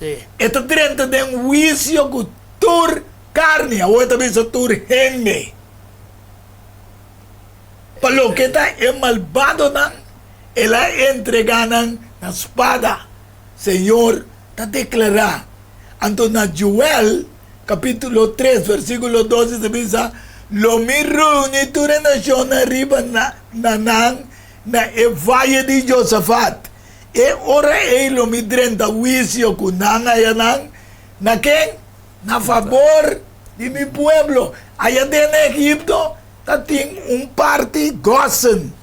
E ta drenta den huisio ku tur karni, awor e ta bisa tur hende. Pa loke ta e malbadonan, el a entregá nan na spada, Señor ta deklará. Anto na Joel, kapítulo tres, versíkulo doce ta bisa, Lo mi reuní tur e nashonnan riba na nan na e vaye di Josafat. E ora ei lo mi drenta huisio ku nan ayanan, na ken? Na fabor di mi pueblo. Aya den Egipto ta tin un parti Gosen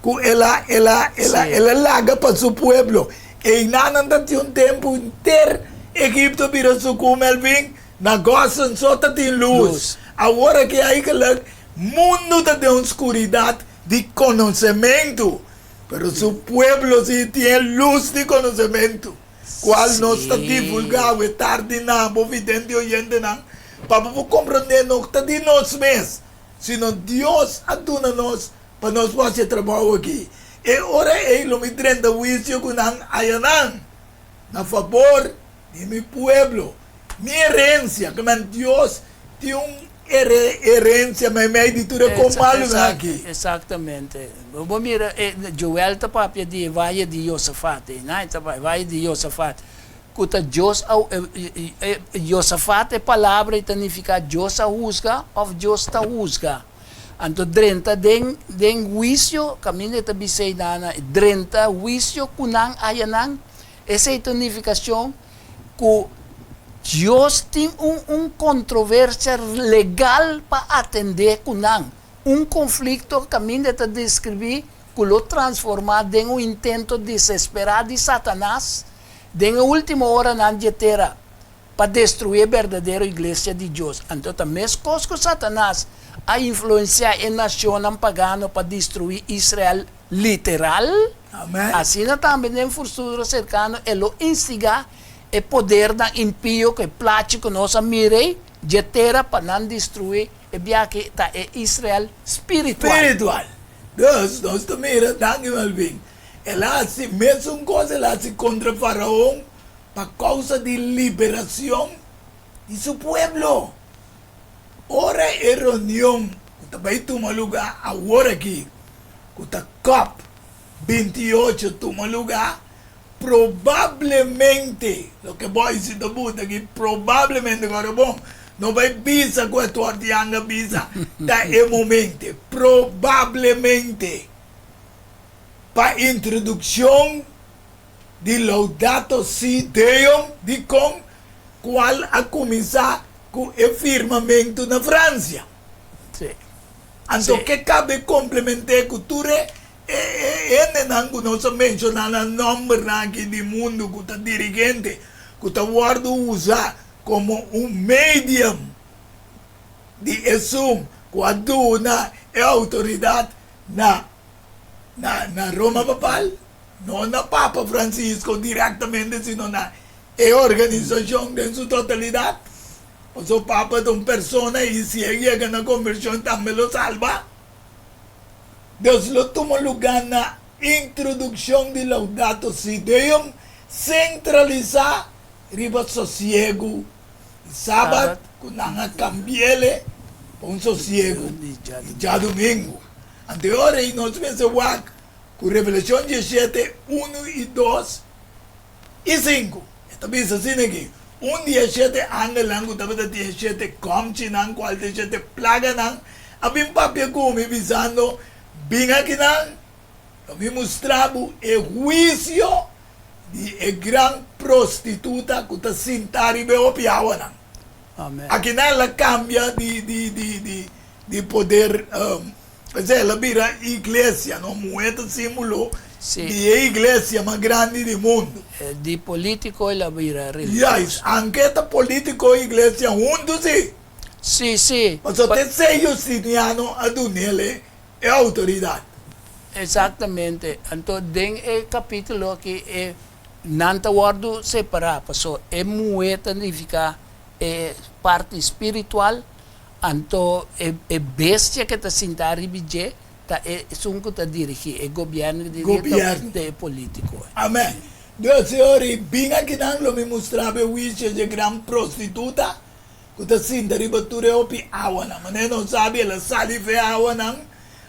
ku el a, el a, el a, el a laga pa su pueblo. Einan nan ta tin un tempu henter Egipto bira sukú melvin, na Gosen so ta tin lus. Awor aki aigelik mundu ta den un skuridat di konosementu. Pero su pueblo si tin e lus di konosementu, kual nos ta divulgá awe tardi na bo vidente oyentenan, pa bo por komprondé no ta di nos mes, sino Dios a duna nos pa nos por hasi e trabou aki. E ora ei lo mi drenta huisio ku nan ayanan na fabor di mi pueblo, mi herensia, ke men Dios tin un herensia meimei di tur e kon malunan aki. Exactamente. Bo mira, Joel ta papia di e vaye di Josafat, ei na e ta papia, vaye di Josafat, ku ta Dios a, Josafat e palabra ei ta nifiká Dios a husga òf Dios ta husga. Anto drenta den den huisio, kaminda e ta bisa ei na, drenta huisio ku nan ayanan, Esei ta nifikashon ku Dios tin un un kontroversia legal pa atendé ku nan, un konflikto kaminda e ta deskribí ku lo transformá den un intento desesperá di Satanas den e último oranan dje tera pa destruí e berdadero iglesia di Dios. Anto ta meskos ku Satanas a influensiá e nashonnan pagano pa destruí Israel literal, asina tambe den futuro serkano e lo instigá e podernan impio ku e plachi ku nos a mira ei dje tera pa nan destruí e biaha ta e Israel spiritual. Spiritual. Dus, nos ta mira, danki Melvin, el a hasi mesun kos el a hasi kontra Faraon pa kousa di liberacion di su pueblo. Ora e reunion ku ta bai tuma lugá awor aki, ku ta cop 28 tuma lugá, probablemente, loke Boyce ta buta aki, probablemente, kòrda bon, no bai bisa ku e Tuartianga bisa, ta e momente, probablemente, pa introdukshon di Laudato Si Deum dikon kual a kuminsá ku e firmamentu na Fransia. Anto ke kabe komplement'é ku tur e hendenan ku nos a menshoná nan nòmbernan aki di mundu ku ta dirigente ku ta wòrdu usá komo un medium di esun ku a duna e outoridat na na Roma Papal? No na Papa Francisco directamente sino na e organisacion den su totalidad. Pasobra Papa ta un persona y si e yega na conversion tambe lo salba. Dios lo tuma lugar na introduccion di Laudato Si Deum centralisa riba sosiego di Sabat cu nan a cambiele pa un sosiego di djadumingu. Anto e ora ei nos mester wak Ku Revelashon dieshete, unu i dos i sinku, e ta bisa asina aki, Un di e shete angelnan ku tabata tin e shete kòmchinan, kual ta e shete plaganan, a bin papia ku mi, bisando, Bin akinan, lo mi mustra bo e huisio di e gran prostituta ku ta sintá riba e hopi awanan. Akinan el a kambia di poder. P'esei el a bira iglesia, no? Muhé ta símbolo di e iglesia mas grandi di mundu. Di polítiko el a bira religioso. Juist, anke ta polítiko i iglesia huntu sí. Sí, sí. Pasobra te esei Justiniano a dun'el e outoridat. Exactamente. Anto den e kapítulo aki e nan ta wòrdu separá, pasobra e muhé ta nifiká e parti spiritual Anto e bestia ke ta sinta riba dje ta esun ku ta dirigí e gobièrnu ku dirigí ta e polítiko. Amèn. Dios Señor, i bin akinan lo mi mustra bo e huisio dje gran prostituta ku ta sinta riba tur e hopi awanan. Manera nos sabi, el a sali fe awanan,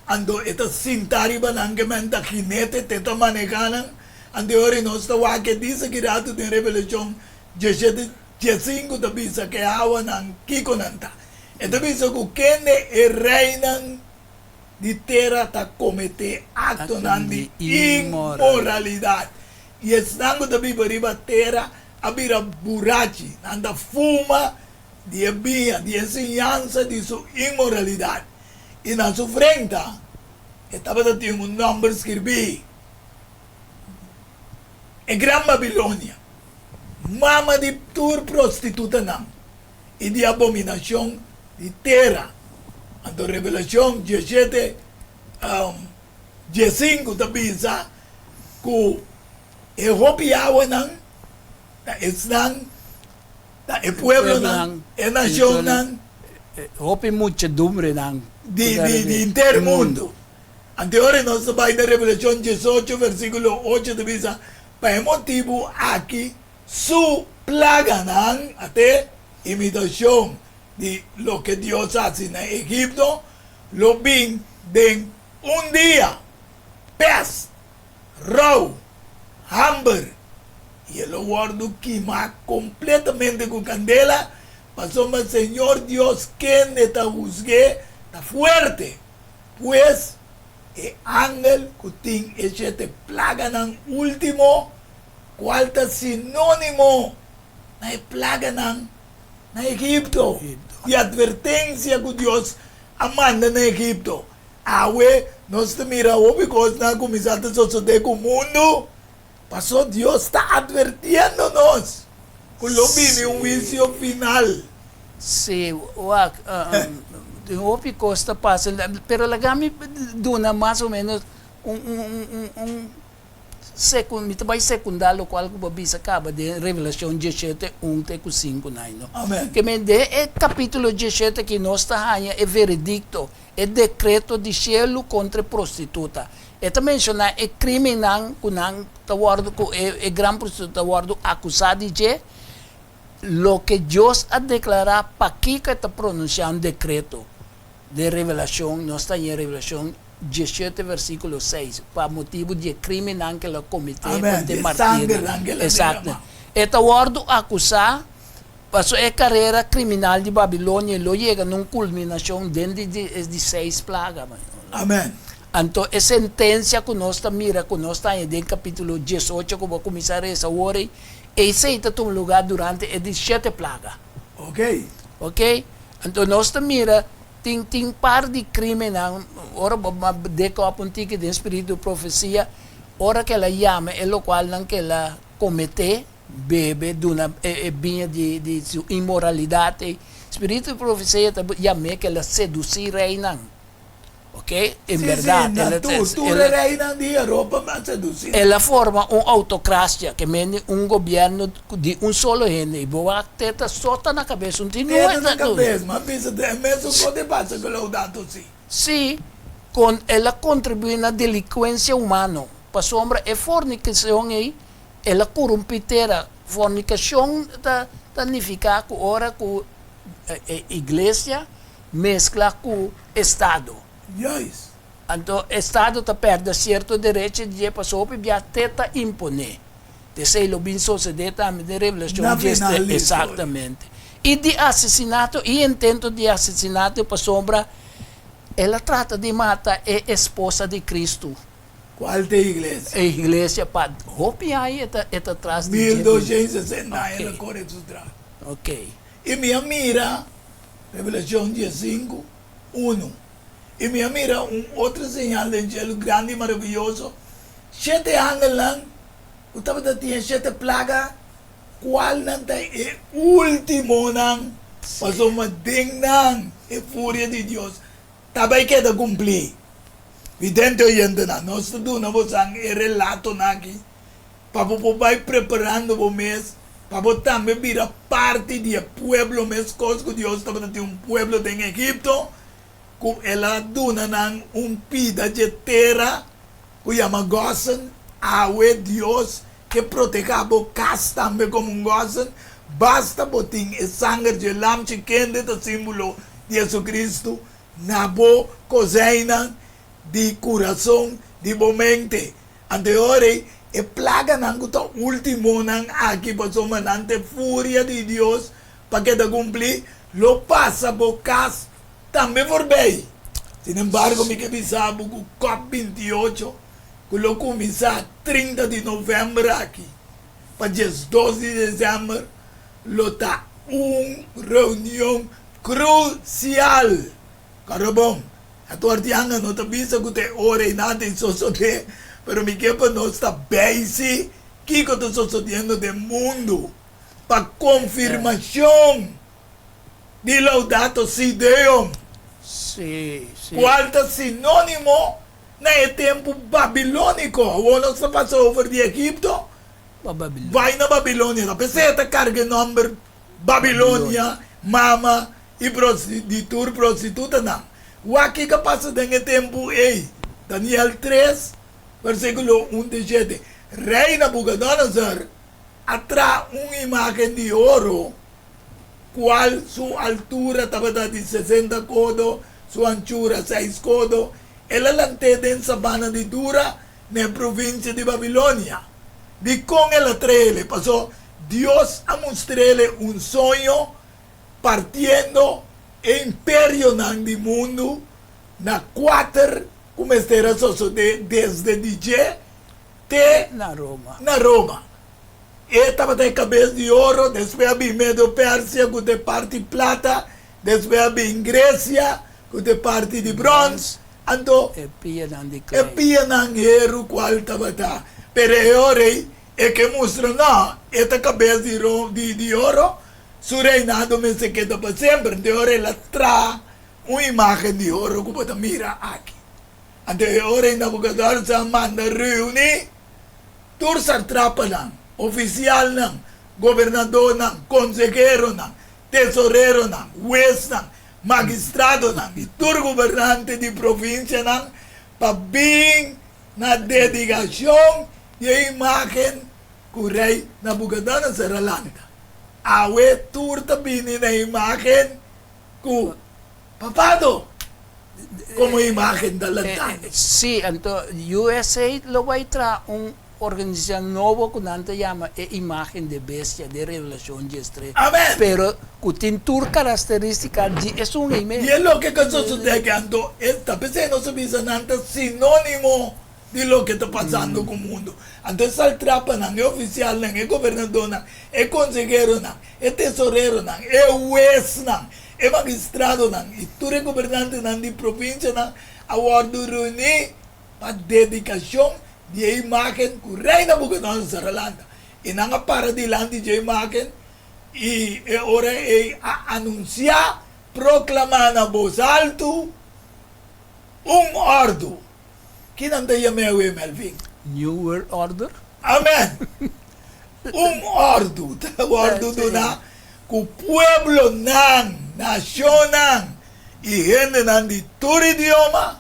anto e ta sinta riba nan ke men ta ginete, te ta maneha nan. Anto e ora nos ta wak e disa ki ratu den Revelashon diesshete, diesinku ta bisa ku e awanan kiko nan ta. E ta bisa ku kende e reinan di tera ta kometé aktonan di inmoralidat, i esnan ku ta biba riba tera a bira burachi, nan ta fuma di e biña di e siñansa di su inmoralidat, i na su frenta e tabata tin un nòmber skirbí, E Gran Babilonia, mama di tur prostitutanan i di abominashon di tera. Anto Revelashon diesshete, diesinku ta bisa ku e hopi awanan ta esnan, ta e pueblonan, e nashonnan. Hopi muchedumbrenan di di henter mundu. Anto e ora nos ta bai na Revelashon diesocho versíkulo ocho ta bisa, Pa e motibu aki Su plaganan a te imitashon di loke Dios hasi na Egipto, lo bin den un dia, pèst, rou, hamber, i e lo wòrdu kimá kompletamente ku kandela, pasobra Señor Dios kende ta husg'é ta fuerte. Pues, e angel ku tin e shete plaganan último, Cual ta sinónimo na e plaganan na Egipto i advertencia cu Dios a manda na Egipto. Awe nos ta mira hopi cosnan a cuminsa ta sosode cu mundu, paso Dios ta advertiendo nos cu lo bini un huicio final. Sí, wak, tin hopi cos ta pasa, pero laga mi duna mas o menos un, un, un, un Sekun, mi ta bai sekundá lokual ku bo a bisa kaba den Revelashon diesshete, un te ku sinku nai, no? Amen. Ke men den e kapítulo diesshete aki nos ta haña e veredikto, e dekreto di shelu kontra e prostituta. E ta menshoná e krímennan ku nan ta wòrdu, ku e e gran prostituta ta wòrdu akusá di dje, loke Dios a deklará pakiko e ta pronunsiá un dekreto. Den Revelashon, nos ta haña Revelashon diesshete versíkulo seis, pa motibu di e krímennan ku el a kometé Amèn, kontra di e e martirnan. sangernan ku el a Esakto. derramá. E ta wòrdu akusá pasobra e karera kriminal di Babilonia lo yega na un kulminashon den di di e di seis plaga. Amèn. Anto e sentensia ku nos ta mira ku nos ta haña den kapítulo diesocho ku bo a kuminsá resa awor ei, esei ta tuma lugá durante e di shete plaga. Ok. Ok, anto nos ta mira tin tin par di crimennan, ora bo a deka op un tiki den spiritu di profecia, ora cu el a yama e locualnan cu el a comete, bebe, duna e biña di di su inmoralidad ey, spiritu di profecia ta yam'e cu el a seduci reynan. Ok, en Sí, berdad, sí, na el a, tur, tur el e a, reinan di Europa a seducí nan. el a forma un autocracia, ke mende un gobierno di un solo hende, i bo wak teta so ta na cabes, un tin Teta nue na cabes, ma bisa ta e mesun cos di pasa cu Laudato Si. Sí, con el a contribui na delincuencia humano, pasobra e fornicacion ei, el a corumpi tera. Fornicacion ta ta nifica cu ora cu e iglesia meskla ku estado. Juist. Anto estado ta pèrdè sierto derecho di dje pasobra hopi bia te ta imponé. T'esei lo bin sosodé tambe den Revelashon Na dies final tres. di historia. Exactamente. I di asesinato i intento di asesinato pasobra el a trata di mata e esposa di Cristo. Cual ta e iglesia? E iglesia pa hopi aña e ta e ta tras di dje. 1260 aña el a kore su tras. Ok. I mi a mira, Revelashon diesinku, unu, I mi a mira un otro señal den shelu grandi i maraviyoso, shete angelnan ku tabata tin e shete plaga, kualnan ta e últimonan, pasobra den nan e furia di Dios ta bai keda kumplí. Vidente oyentenan, nos ta duna bosan e relatonan aki pa bo por bai preparando bo mes pa bo tambe bira parti di e pueblo meskos ku Dios tabata tin un pueblo den Egipto ku el a duna nan un pida dje tera ku yama Gosen. Awe Dios Ke protehá bo kas tambe komo un gòsen, basta bo tin e sanger dje lamchi kende ta símbolo di Jesucristo na bo kozijnnan di kurason di bo mente. Anto e ora ei, e plaganan ku ta últimonan aki pasobra nan ta e furia di Dios pa keda kumplí, lo pasa bo kas tambe forbei. Sin embargo, mi ke bisa bo ku Cop 28, ku lo kuminsá 30 di novèmber aki pa 12 di desèmber, lo ta un reunion krusial. Kòrda bon, e tuartianga no ta bisa ku ta e ora ei nan ta sosodé, pero mi ke pa nos ta bei si kiko ta sosodiendo den mundu pa konfirmashon di Laudato Si Deum, kual ta sinónimo na e tempu babilóniko. Awor nos ta pasa over di Egipto bai na Babilonia. Ta p'esei e ta karga e nòmber Babilonia, mama i di tur prostitutanan. Wak kiko a pasa den e tempu ei. Daniel tres, versíkulo un te shete, Rei Nabukodonosor a traha un imágen di oro, kual su altura tabata di sesenta kodo, su anchura seis kodo. El a lant'é den sabana di Dura, na e provinsia di Babilonia. Dikon el a trael'e? Pasobra Dios a mustr'ele un soño partiendo e imperionan di mundu na kuater ku mester a sosodé desde di dje te na Roma. Na Roma. E tabata e kabes di oro, despues a bin Medo-Persia ku ta e parti plata, despues a bin Gresia ku ta e parti di bròns, anto E pianan di e klei. pianan heru kual tabata. Pero e ora ei e ke mustra no, e ta kabes di ro di di oro, su reinado mester keda pa semper. Anto e ora el a traha un imágen di oro ku bo ta mira aki. Anto e ora ei Nabucodonosor a manda reuní tur satrapanan, ofisialnan, gobernadornan, konseheronan, tesoreronan, huesnan, magistradonan i tur gobernante di provinsianan pa bin na dedikashon di e imágen ku rei Nabukodonosor a lanta. Awe tur ta bini na imágen ku papado komo imágen ta lantando. Sí, anto USA lo bai traha un organisashon nobo ku nan ta yama e imágen di e bestia den Revelashon diestres. Amen! Pero ku tin tur karakterístika di esun ei mes. I e loke ka sosodé aki anto e ta p'esei nos a bisa nan ta sinónimo di loke ta pasando ku mundu. Anto e saltrapanan, e ofisialnan, e gobernadónan, e konseheronan, e tesoreronan, e huesnan, e magistradonan i tur e gobernantenan di provinsianan a wòrdu reuní pa dedikashon di e imágen ku Rei Nabukodonosor a lanta. I nan a para dilanti dje imágen i e ora ei a anunsiá, proklamá na bos altu, un òrdu. Ki nan ta yam'é awe, Melvin? New World Order. Amen! Un òrdu ta wòrdu duná ku pueblonan, nashonnan i hendenan di tur idioma,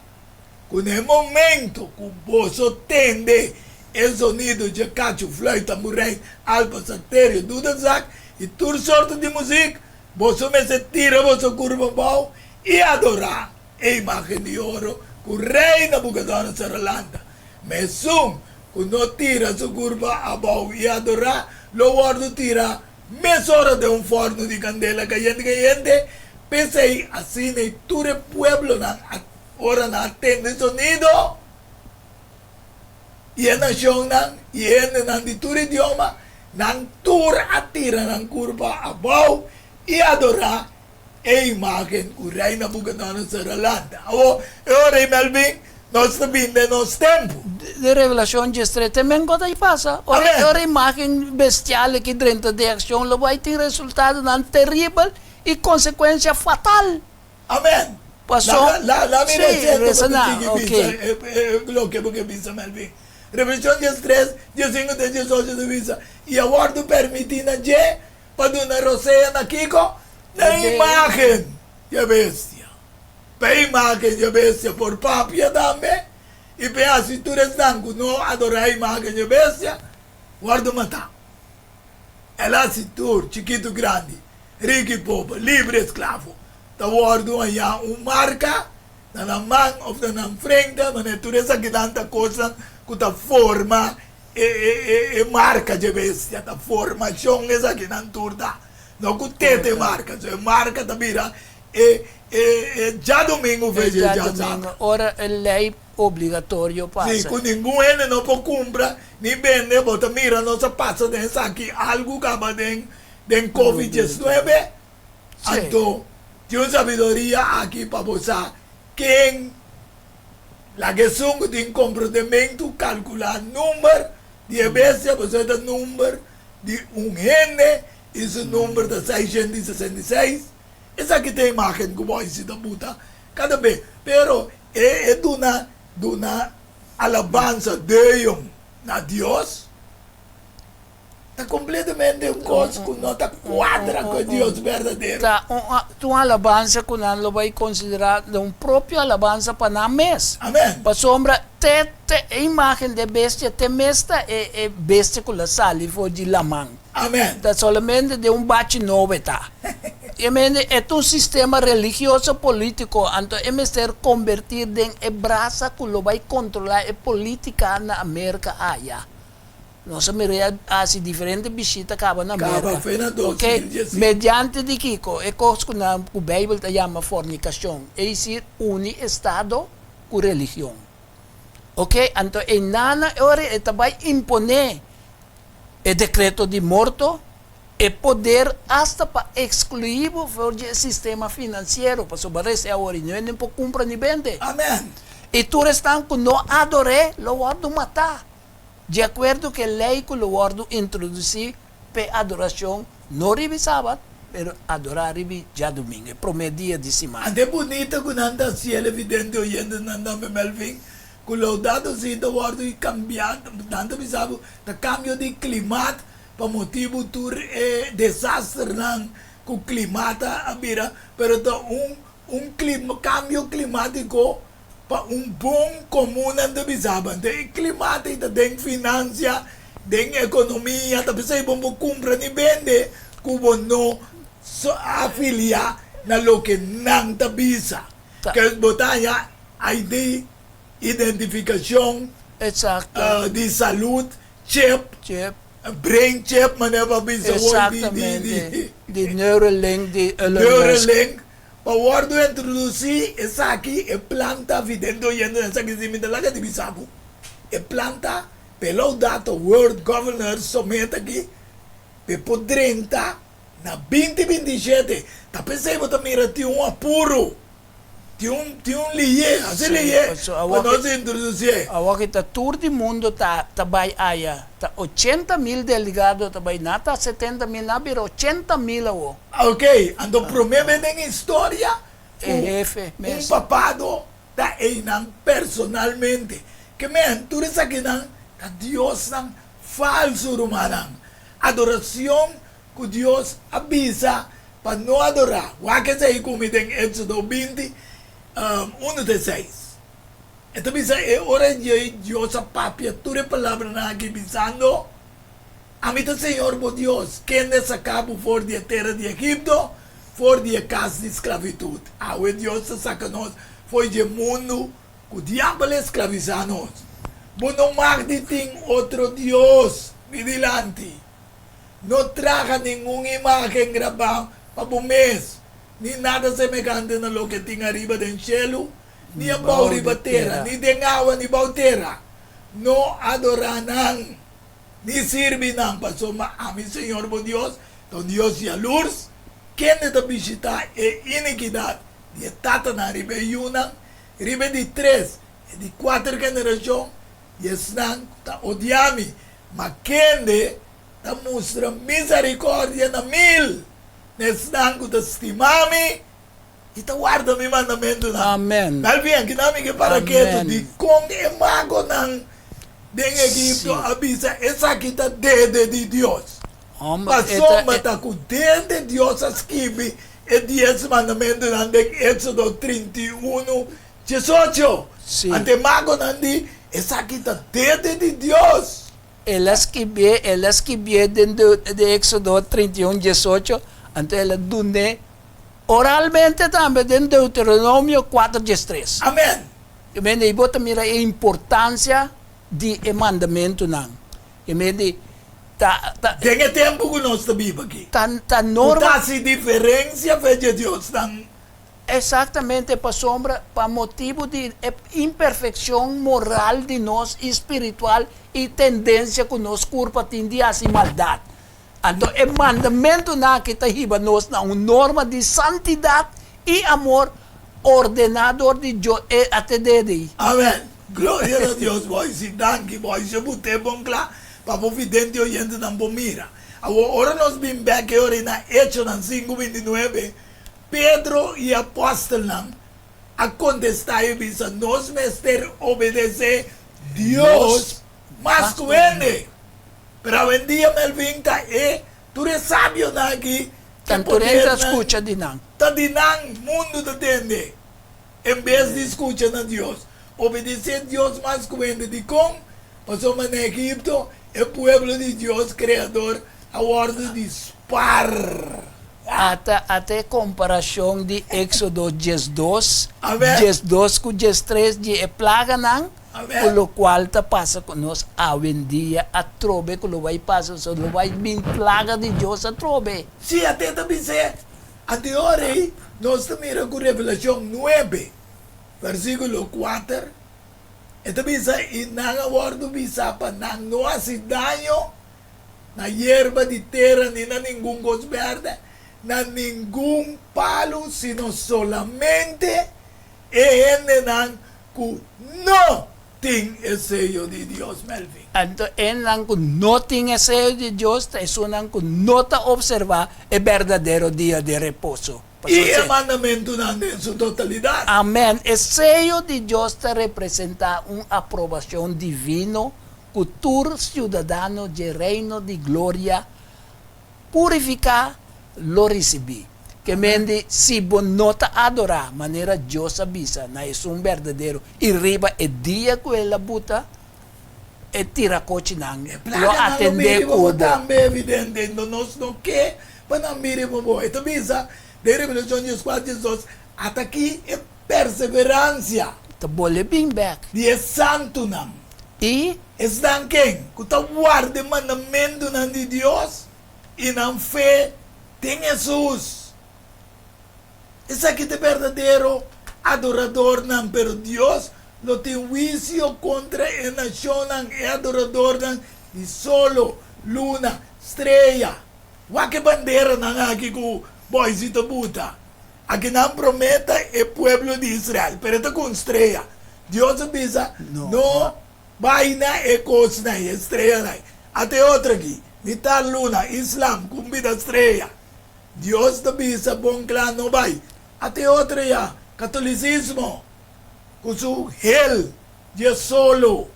ku na e momento ku boso tende e zonido dje kachu, fluit, tamburein, alpa, salterio, dudelzak i tur sorto di muzik, boso mester tira boso kurpa abou i adorá e imágen di oro ku Rei Nabukodonosor a lanta. Ma esun ku no tira su kurpa abou i adorá lo wòrdu tirá mesora den un fòrnu di kandela kayente kayente. P'esei asina i tur e pueblonan a ora nan a tende sonido i e nashonnan i e hendenan di tur idioma, nan tur a tira nan kurpa abou i adorá e imágen ku Rei Nabukodonosor a lanta. Awor, e ora ei, Melvin, nos ta bin den nos tempu. Den Revelashon diestres te men kos a pasa. Ora Amèn. ora imágen bestial aki drenta den akshon lo bai tin resultadonan teribel i konsekuensia fatal. Amèn. Paso, La, la, la mi sí, resiento resa pa na, ta sigui ok. bisa e, e, loke bo ke bisa, Melvin. Revelashon diestres, diesinku te diesocho ta bisa, I a wòrdu permití na dje Pa duna rosea na kiko? Na e imágen di e bestia. Pa e imágen di e bestia por papia tambe, i pa e hasi tur esnan ku no adorá e imágen di e bestia. Wòrdu matá. El a hasi tur, chikitu grandi, riku i pober, libre i esklavo, ta wòrdu hañá un marka na nan man òf na nan frente, manera tur esakinan ta kosnan ku ta forma e marka dje bestia, ta formashon esakinan tur ta. No ku te ta e marka, so e marka ta bira e djadumingu fe dje djasabra. Ora e lei obligatorio pasa. Sí, ku ningun hende no por kumpra ni bende, bo ta mira nos a pasa den esaki algu kaba den den covid 19, anto tin un sabiduria aki pa bo sa ken laga esun ku tin komprondementu kalkulá number di e bestia, pasobra e ta number di un hende i su number ta 666, esaki ta e imagen ku bo a hisi ta buta kada be, pero E e duna duna alabansa deyon na Dios ta completamente un cos cu no ta cuadra cu e Dios berdadero. Ta un ta un alabansa cu nan lo bay considera den un propio alabansa pa nan mes. Amen. Pasobra te te e imagen de bestia te mes ta e e bestia cu la sali for di laman. Amen. Ta solamente den un bachi nobo e ta. E mende e ta un sistema religioso politico, anto e mester convertir den e brasa cu lo bay controla e politica na America aya. Nos a mira ya haci diferente bishita caba na Caba Merca. fe na Ok, 2015. mediante di kico? E cos cu nan cu Bijbel ta yama fornicacion, es decir, uni estado cu religion. Ok, anto e nana e ora e ta bay impone E dekreto di morto, e poder asta pa ekskluí bo for di e sistema finansiero, pasobra rese awor i no hende por kumpra ni bende. Amen. I tur esnan ku no ador'é lo wòrdu matá, di akuerdo ku e lei ku lo wòrdu introdusí p'e adorashon, no riba e sabat, pero adorá riba e djadumingu, e promé dia di siman. Ante bunita ku nan ta hasié el evidente oyentenan tambe, Melvin, Ku Laudato Si ta wòrdu i kambiá, nan ta bisa bo ta kambio di klimat pa motibu tur e desasternan ku klimat a bira, pero ta un un kambio klimátiko pa un bon komun nan ta bisa bo. Anto e klimat ei ta den finansia, den ekonomia, ta p'esei bo por kumpra ni bende ku bo no afiliá na loke nan ta bisa. Ke bo ta haña ID, identificacion, Exacto. di salud, chip, Chip. brain chip manera bo a bisa hoy di di di Exactamente. Di Neuralink di Elon Musk. Neuralink pa wordo introduci esaki e plan ta vidente oyendo esaki si mi ta laga di bisa bo e plan ta pa e Laudato World Governor somet aki pa e por drenta Na 2027 ta pesey bo ta mira tin un apuro, tin un tin un liye, hasi Sí, liye paso pa awor nos ki introducié. awor ki ta tur di mundo ta ta bay aya, ta 80,000 delegado ta bay, na ta 70,000, na bira 80,000 awor. Ok, anto prome bes den historia E ku hefe un mes. papado ta eynan personalmente. Ke men tur esakinan ta diosnan falso rumannan. Adoracion ku Dios a bisa pa no adorá. Wak esei ku mi den Éxodo 20, unu te seis. E ta bisa e ora djei Dios a papia tur e palabranan aki bisando, Ami ta Señor bo Dios, kende a saka bo for di e tera di Egipto, for di e kas di sklavitut. Awe Dios ta saka nos for dje mundu ku diabel a sklavisá nos. Bo no mag di tin otro dios mi dilanti. No traha ningun imágen grabá pa bo mes, ni nada semehante na loke tin ariba den shelu, ni abou riba tera, ni den awa ni bou tera. No adorá nan, ni sirbi nan, pasobra ami, Señor bo Dios, ta un Dios yalurs, kende ta bishitá e inikidat di e tatanan riba e yunan, riba e di tres e di kuater generashon di esnan ku ta odia mi, ma kende ta mustra misericordia na mil na esnan ku ta stima mi i ta warda mi mandamentunan. Amen. Tal bien, kinan mi ke para ketu Amen. dikon e magonan den Egipto Sí. a bisa esaki ta dede di Dios? Homber, e ta Pasobra e. ta ku dede Dios a skibi e dies mandamentunan den Éxodo 31, 18. Sí. Ante e magonan di, Esaki ta dede di Dios. El a skibié, el a skibié den de Éxodo 31, 18, anto el a dun'é oralmente tambe den Deuteronomio 4, 13. Amèn. Ke mende, i bo ta mira e importansia di e mandamentunan. Ke mende, ta, ta. Den e tempu ku nos ta biba aki. Ta, ta Ku norma. ta hasi diferensia fe dje Diosnan. Exactamente, pasobra pa motibu di e imperfeccion moral di nos i spiritual i tendencia cu nos curpa tin di haci maldad. Anto e mandamentunan aki ta hiba nos na un norma di santidad i amor ordena dor di Dios. E atd. Amen. Gloria na Dios boy si danki boy si bo te bon kla pa bo vidente oyentenan por mira. Awor ora nos bin bek e ora ei na Echonan sinku bintinuebe Pedro i apòstelnan a kontestá i bisa, Nos mester obedesé Dios mas ku hende. Pero awendia Melvin ta e tur e sabionan aki ke podernan ta di nan, mundu ta tende, en bes di skucha na Dios. Obedesé Dios mas ku hende. Dikon? Pasobra na Egipto e pueblo di Dios Kreador a wòrdu di spar. Ata ata e komparashon di Éksodo 12, 12 ku 13 di e plaganan ku lokual ta pasa ku nos awendia atrobe ku lo bai pasa, so lo bai bin plaga di Dios atrobe. Sí, ata e ta bis'é. Anto e ora ei nos ta mira ku Revelashon nuebe, versíkulo kuater, e ta bisa, I nan a wòrdu bisá pa nan no hasi daño na yerba di tera ni na ningun kos bèrdè, na ningun palu, sino solamente e hendenan ku no tin e seyo di Dios. Melvin. Anto esnan ku no tin e seyo di Dios ta esunnan ku no ta opservá e berdadero dia di reposo. I e mandamentunan den su totalidat. Amèn. E seyo di Dios ta representá un aprobashon divino ku tur siudadano dje Reino di Gloria purifiká lo risibí. Ke mende, si bo no ta adorá manera Dios a bisa na esun berdadero i riba e dia ku el a buta e tirakochinan E lo plaganan lo atendé miri pa ku bo bo. tambe, evidente. No nos no ke pa nan miri pa bo. E ta bisa den Revelashon 14, 12, Ata aki e Perseveransia. Ta bolbe bin bek. Di e santunan. I. Esnan ken ku ta warda e mandamentunan di Dios i nan fe den Hesus. Esaki ta e berdadero adoradornan, pero Dios lo tin huisio kontra e nashonnan, e adoradornan di solo, luna, strea. Wak e banderanan aki ku boisi ta buta. Aki nan promé ta e pueblo di Israel, pero e ta ku un strea. Dios a bisa, No bai na e kosnan, e streanan. Ata e otro aki, mitar luna, Islam, ku un bida strea. Dios ta bisa bon kla, No bai. Ata e otro ya, katolisismo, ku su hel dje solo,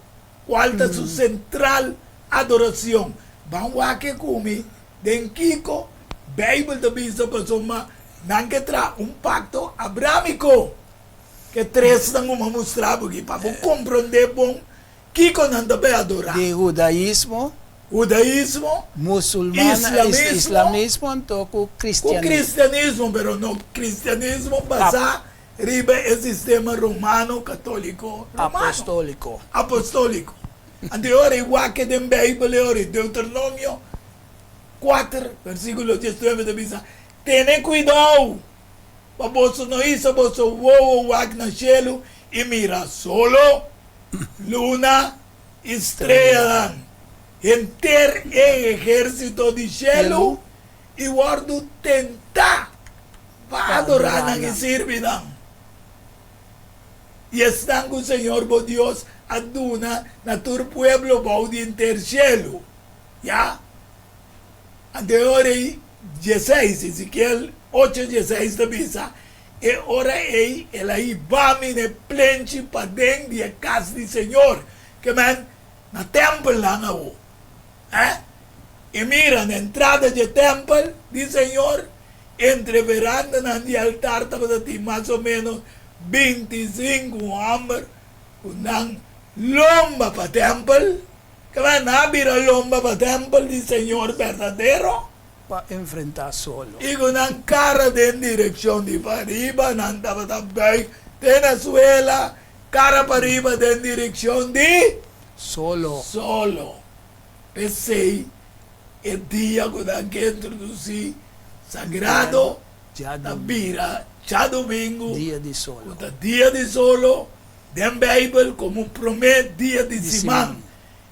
kual ta su sentral adoracion. Ban wak e ku mi den kiko Bijbel ta bisa pasobra nan ke traha un pacto abramico. Ke tresnan ku mi a mustra bo aki pa bo comprende bon kiko nan ta bay adora. Di hudaismo. Hudaismo, Musulman, islamismo, islamismo anto ku ku cristianismo. cristianismo, pero no cristianismo basa riba e sistema romano católico romano. Apostolico. Apostolico. Anto e ora e wak den Bijbel e ora Deuteronomio kuater versikulo diesnuebe ta bisa, Tene kuidou pa boso no hisa boso wowo wak na shelu i mira solo, luna i streanan, henter e ehérsito di shelu, i wòrdu tentá pa adorá nan i sirbi nan. I esnan ku Señor bo Dios a duna na tur pueblo bou di henter shelu. Ya. Anto e ora ei, dieseis, Ezekiel ocho dieseis ta bisa, E ora ei el a hiba mi na e plenchi paden di e kas di Señor, ke men, na tèmpelnan awo. Eh? I mira, na entrada dje tèmpel di Señor, entre verandanan di altar tabata tin mas o ménos 25 hòmber ku nan lomba pa tèmpel. Kaba nan a bira lomba pa tèmpel di Señor berdadero. Pa enfrentá solo. I ku nan kara den direkshon di pariba, nan tabata bùig te na suela, kara pariba den direkshon di. Solo. Solo. P'esei e dia ku nan ke introdusí sagrado ta bira djadumingu, ku ta dia di solo den Beibel komo promé dia di siman.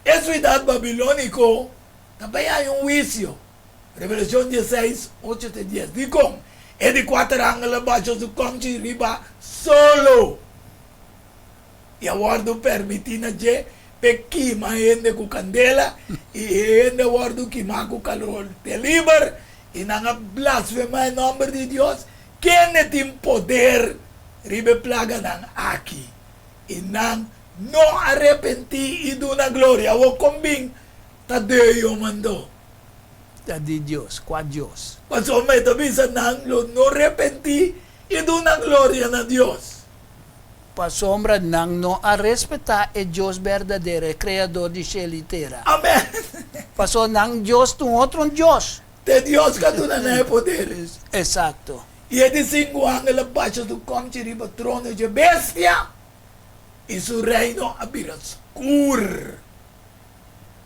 E siudat babilóniko Ta bai haña un huisio. Revelashon dieseis, ocho te dies. Dikon e di kuater angel a basha su kòmchi riba solo i a wòrdu pèrmití na dje p'e kima hende ku kandela, i e hende a wòrdu kimá ku kalor te liber, i nan a blasfemá e nòmber di Dios, kende tin poder riba e plaganan aki, i nan no a repentí i duna gloria. Awor kon bin Ta Deo mandó. Ta di Dios. Kua Dios? Pasobra e ta bisa nan lo no repentí i duna gloria na Dios. Pasobra nan no a respetá e Dios berdadero, e Kreador di shelu i tera. Amèn. Pasobra nan Dios ta un otro Dios. Ta e Dios ku a duna nan e poder. Esakto. I e di sinku angel a basha su kòmchi riba trono dje bestia, i su reino a bira skur.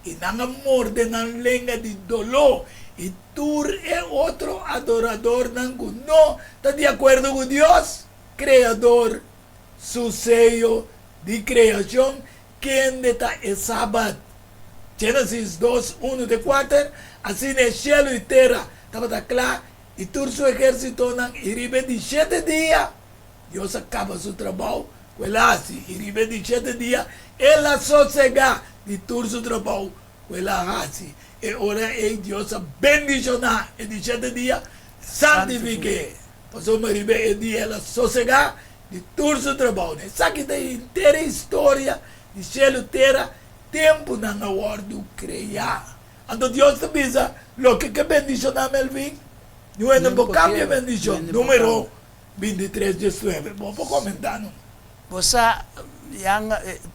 I nan a morde nan lenga di doló, i tur e otro adoradornan ku no ta di akuerdo ku Dios, Kreador, su seyo di kreashon, kende ta e Sabat. Génesis dos, unu te kuater, Asina e shelu i tera tabata kla, i tur su ehérsitonan, i riba e di shete dia Dios a kaba su trabou ku el a hasi, i riba e di shete dia el a sosegá di tur su trabou ku el a hasi. E ora ei Dios a bendishoná e di shete dia, santifik'é, pasobra riba e dia el a sosegá di tur su trabounan. Esaki ta henter e historia di shelu, tera, tempu nan a wòrdu kreá. Anto Dios ta bisa, Loke ke bendishoná Melvin, niun hende por kambia e bendishon. Número 23 19 Bo por komentá no. Bo sa, Jan,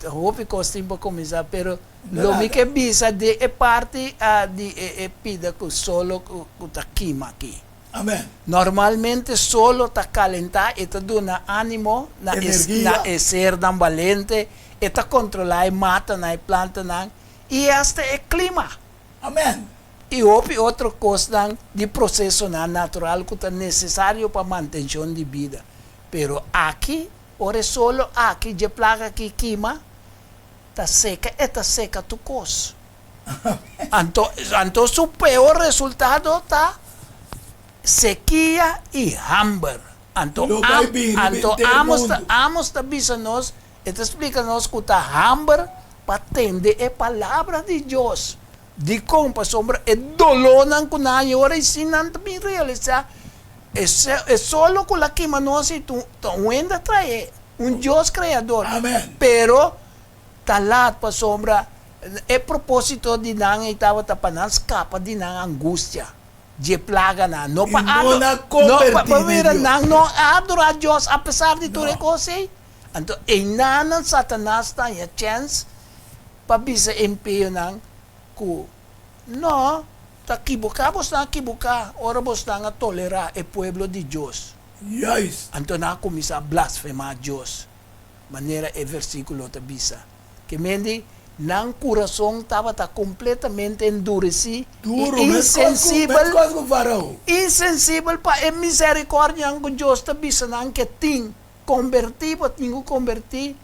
hopi kos tin pa kuminsá, pero lo mi ke bisa di e parti di e pida ku solo ku ta kima aki. Amen. Normalmente solo ta kalentá, e ta duna ánimo na e na e sernan balente, e ta kontrolá e matanan, e plantanan i asta e klima. Amen. I hopi otro kosnan di prosesonan natural ku ta nesesario pa mantenshon di bida. Pero aki, ora e solo aki dje plaga aki kima, ta seka, e ta seka tur kos. Anto, anto su peor resultado ta sekia i hamber. Anto, Lo bai bini riba anto henter Amos ta, mundu. Amos ta bisa nos, e ta splika nos ku ta hamber pa tende e palabra di Dios. Dikon? Pasobra e dolónan ku nan haña ora i sin nan ta bin realisá e e solo ku la kima nos i tu ta un hende a trae, un Dios kreador. Amen. Pero ta lat pasobra e propósito di nan ei tabata pa nan skapa di nan angustia dje plaganan, no pa I no ado na no pa kombertí pa den mira Dios. nan no a adorá Dios apesar di tur e No. kos ei. Anto einanan Satanas ta haña chèns pa bisa e impeonan ku, No, ta kibuká bosnan a kibuká ora bosnan a tolerá e pueblo di Dios. Juist. Anto nan a kuminsá blasfemá Dios, manera e versíkulo ta bisa. Ke men di, nan kurason tabata kompletamente enduresí i Duro, meskos ku, insensibel, meskos ku Farao. insensibel pa e miserikòrdianan ku Dios ta bisa nan ke tin. Kombertí, bo tin ku kombertí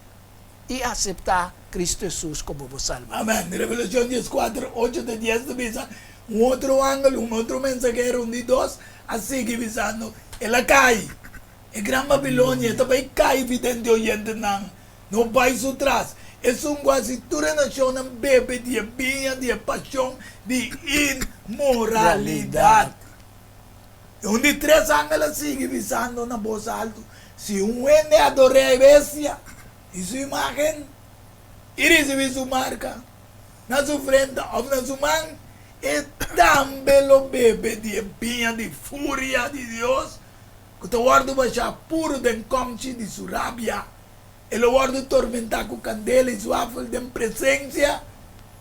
i aseptá Kristu Hesus komo bo Salbador. Amèn. Revelashon dieskuater, ocho te dies ta bisa, Un otro angel, un otro mensahero, un di dos, a sigui bisando, El a kai! E gran Babilonia, e ta bai kai vidente oyentenan, no bai su tras. Esun ku hasi tur e nashonnan bebe di e biña di e pashon di inmoralidat. I un di tres angel a sigui bisando na bos altu, Si un hende ador'é e bestia i su imágen i risibí su marka na su frenta òf na su man, e tambe lo bebe di e biña di furia di Dios ku ta wòrdu bashá puru den kòmchi di su rabia. E lo wòrdu tormentá ku kandela i suafel den presensia.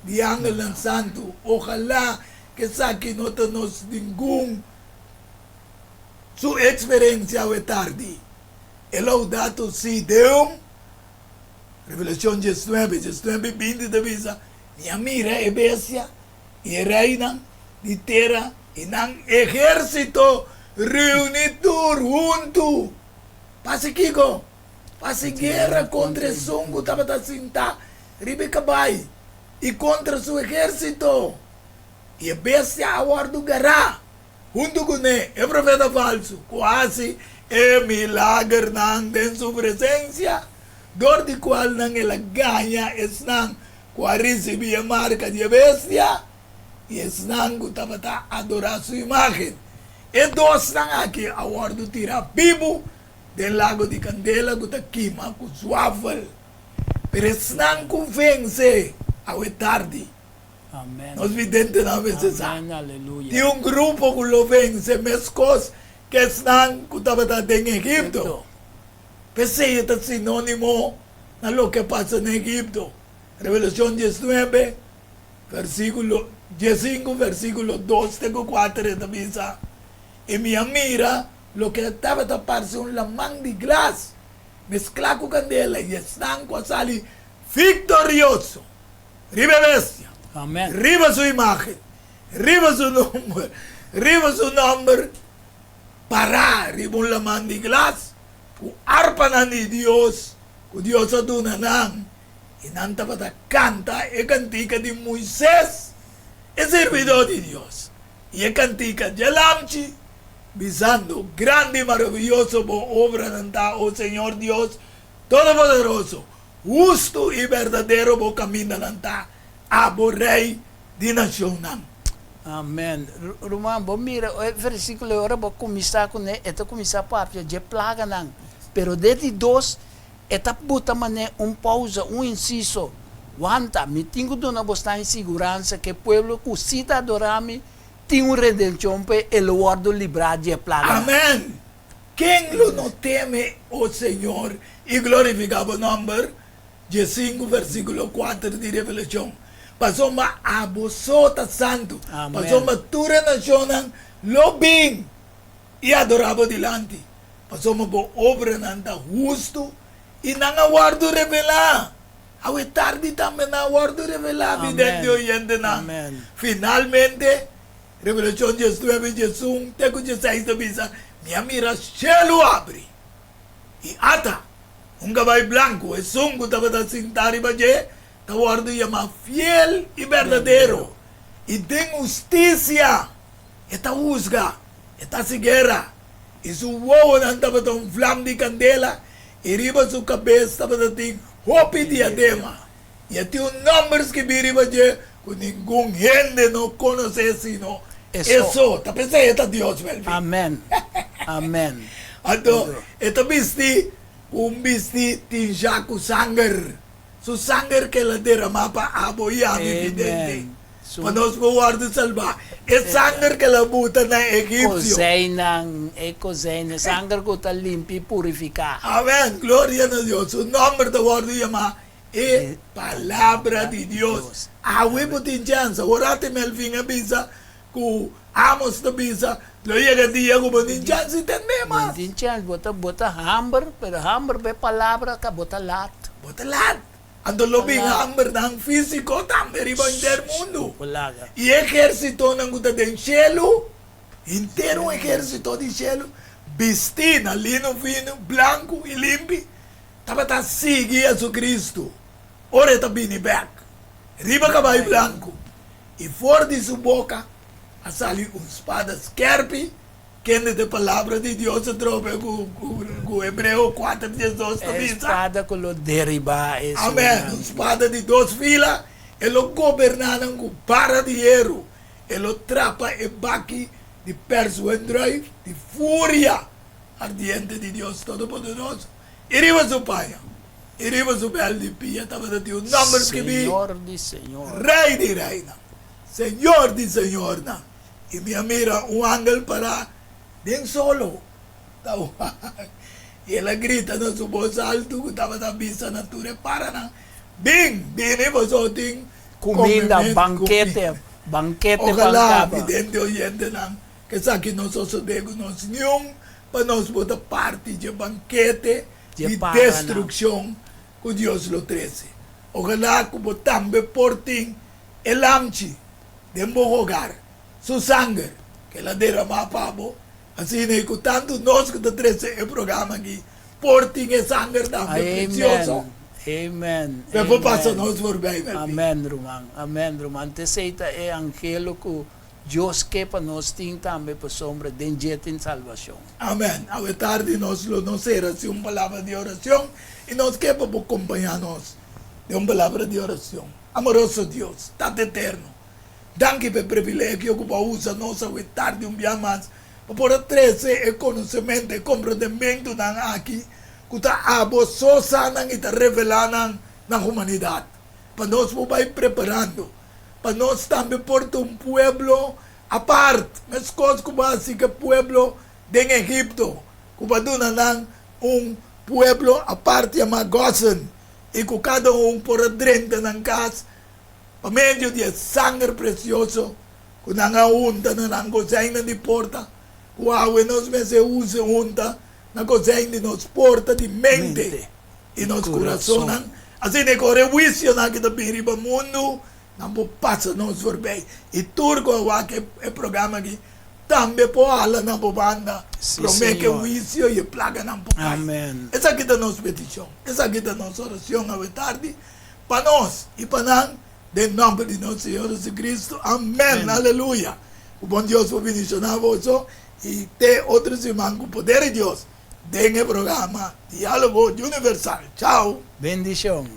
di angelnan santu. Ojalá ku esaki no ta nos ningun su eksperensia awe tardi. E Laudato Si Deum, Revelashon diesnuebe, diesnuebe i binti ta bisa, Mi a mira e bestia i e reinan di tera i nan ehérsito reuní tur huntu. Pa hasi kiko? Pa hasi guera kontra esun ku tabata sintá riba e kabai i kontra su ehérsito. I e bestia a wòrdu gará huntu kuné, e profeta falsu ku hasi e milagernan den su presensia, dor di kualnan el a gaña esnan ku a risibí e marka di e bestia i esnan ku tabata adorá su imágen. E dosnan aki a wòrdu tirá bibu den lago di kandela ku ta kima ku zwafel. Pero esnan ku vense awe tardi, nos videntenan mester sa, tin un grupo ku lo vense meskos ku esnan ku tabata den Egipto. P'esei e ta sinónimo na loke a pasa na Egipto. Revelashon diesnuebe, versíkulo diesinku, versíkulo dos te ku kuater e ta bisa, I mi a mira loke tabata parse un laman di glas mesklá ku kandela, i esnan ku a sali viktorioso riba e bestia, riba su imágen, riba su number, riba su nòmber pará riba un laman di glas ku arpanan di Dios ku Dios a duna nan, i nan tabata kanta e kantika di Moises, e sirbidó di Dios, i e kantika dje Lamchi, bisando, Grandi i maravioso bo obranan ta, o Señor Dios Todopoderoso! Hustu i berdadero bo kamindanan ta, abo Rei di nashonnan. Amen. Ruman, bo mira e versíkulo ei, ora bo kuminsá kuné, e ta kuminsá papia dje plaganan. Pero den di dos, e ta buta manera un pousa, un insiso, Wanta, mi tin ku duna bosnan e siguransa ku e pueblo ku sí ta adorá mi tin un redenshon p'e e lo wòrdu librá dje plaganan. Amen. Ken lo no teme, o Señor, i glorifiká bo nòmber? Diesinku versíkulo kuater di Revelashon. Pasobra abo so ta santu, pasobra tur e nashonnan lo bin i adorá bo dilanti, pasobra bo obranan ta hustu i nan a wòrdu revelá. Awe tardi tambe nan a wòrdu revelá, vidente oyentenan. Finalmente, Revelashon diesnuebe, diesun te ku dieseis ta bisa, Mi a mira shelu abri, i ata, un kabai blanku, esun ku tabata sintá riba dje ta wòrdu yamá Fiel i Berdadero, i den hustisia e ta husga, e ta hasi guera. I su wowonan tabata un vlam di kandela, i riba su kabes tabata tin hopi diadema, i e tin un nòmber skibí riba dje ku ningun hende no konosé sino e so. Ta p'esei e ta Dios, Melvin. Amen. Amen. Anto e ta bistí ku un bistí tinshá ku sanger. Su sanger ku el a deramá pa abo i ami, vidente, pa nos por wòrdu salbá. E sanger ku el a buta na egipsio. Kozijnnan, e kozijn, e sanger ku ta limpia i purifiká. Amen. Gloria na Dios. Su nòmber ta wòrdu yamá e Palabra di Dios. Awe bo tin chèns. Awor ate Melvin a bisa ku Amos ta bisa, lo yega dia ku bo tin chèns di tendé mas. Bo tin chèns, bo ta bo ta hamber, pero hamber pa e palabra ka bo ta lat. Bo ta lat. Anto lo bin hambernan físiko tambe riba henter mundu. I e ehérsitonan ku ta den shelu, henter un ehérsito di shelu, bistí na lino fino, blanku i limpi, tabata sigui Jesucristo ora e ta bini bek riba kabai blanku, i for di su boka a sali un spada skerpi, kende ta e palabra di Dios atrobe ku Hebreo kuater diesdos ta E bisa. spada ku lo deribá e Amen! sunan. Un spada di dos fila, e lo goberná nan ku bara di heru, e lo trapa e baki di pers wendruif di furia ardiente di Dios Todopoderoso. I riba su paña i riba su bel di pia tabata tin un nòmber skibí, Señor di señor. Rei di reinan, Señor di señornan. I mi a mira un angel pará den solo ta wak, i el a grita na su bos altu ku tabata bisa na tur e paranan, Bin, bini, boso tin. Kuminda, bankete, bankete pan Ojalá kaba. vidente oyentenan ku esaki no sosodé ku nos niun pa nos bo ta parti dje bankete Dje di paranan. destrukshon ku Dios lo trese. Ojalá ku bo tambe por tin e lamchi den bo hogar, su sanger ku el a deramá pa bo, asina i ku tantu nos ku ta trese e programa aki por tin e sanger tambe presioso. Amen. Pe por pasa Amen. nos voorbij, Melvin. Amen, ruman. Amen, ruman. T'esei ta e angelo ku Dios ke pa nos tin tambe pasobra den dje tin salbashon. Amen. Awe tardi nos lo no sera sin un palabra di oracion y nos ke pa bo compaña nos den un palabra di oracion. Amoroso Dios, Tata Eterno, danki pa e privilegio cu bo a usa nos awe tardi un bia mas pa por a trece e conocemento, e comprendementonan aki cu ta abo so sa nan y ta revela nan na humanidad. Pa nos por bay preparando, pa nos tambe por ta un pueblo Apart, meskos ku bo a hasi ku e pueblo den Egipto, ku bo a duna nan un pueblo apart yamá Gosen, i ku kada un por a drenta nan kas pa medio di e sanger presioso ku nan a hunta na nan gozeinnan di porta, ku awe nos mester usa hunta na gozein di nos porta di mente i nos kurasonnan. Asina e kore huisionan ki ta bin riba mundu Nan por pasa nos voorbij. I tur ku a wak e programa aki tambe por hala na bo banda prome ku e huisio i e plaganan por kai. Esaki ta nos petishon, esaki ta nos orashon awe tardi pa nos i pa nan den nòmber di nos Señor Jesucristo. Amen. Aleluya. Ku bon Dios por bendishoná boso i te otro siman ku poder di Dios den e programa Diálogo Universal. Chao. Bendishon.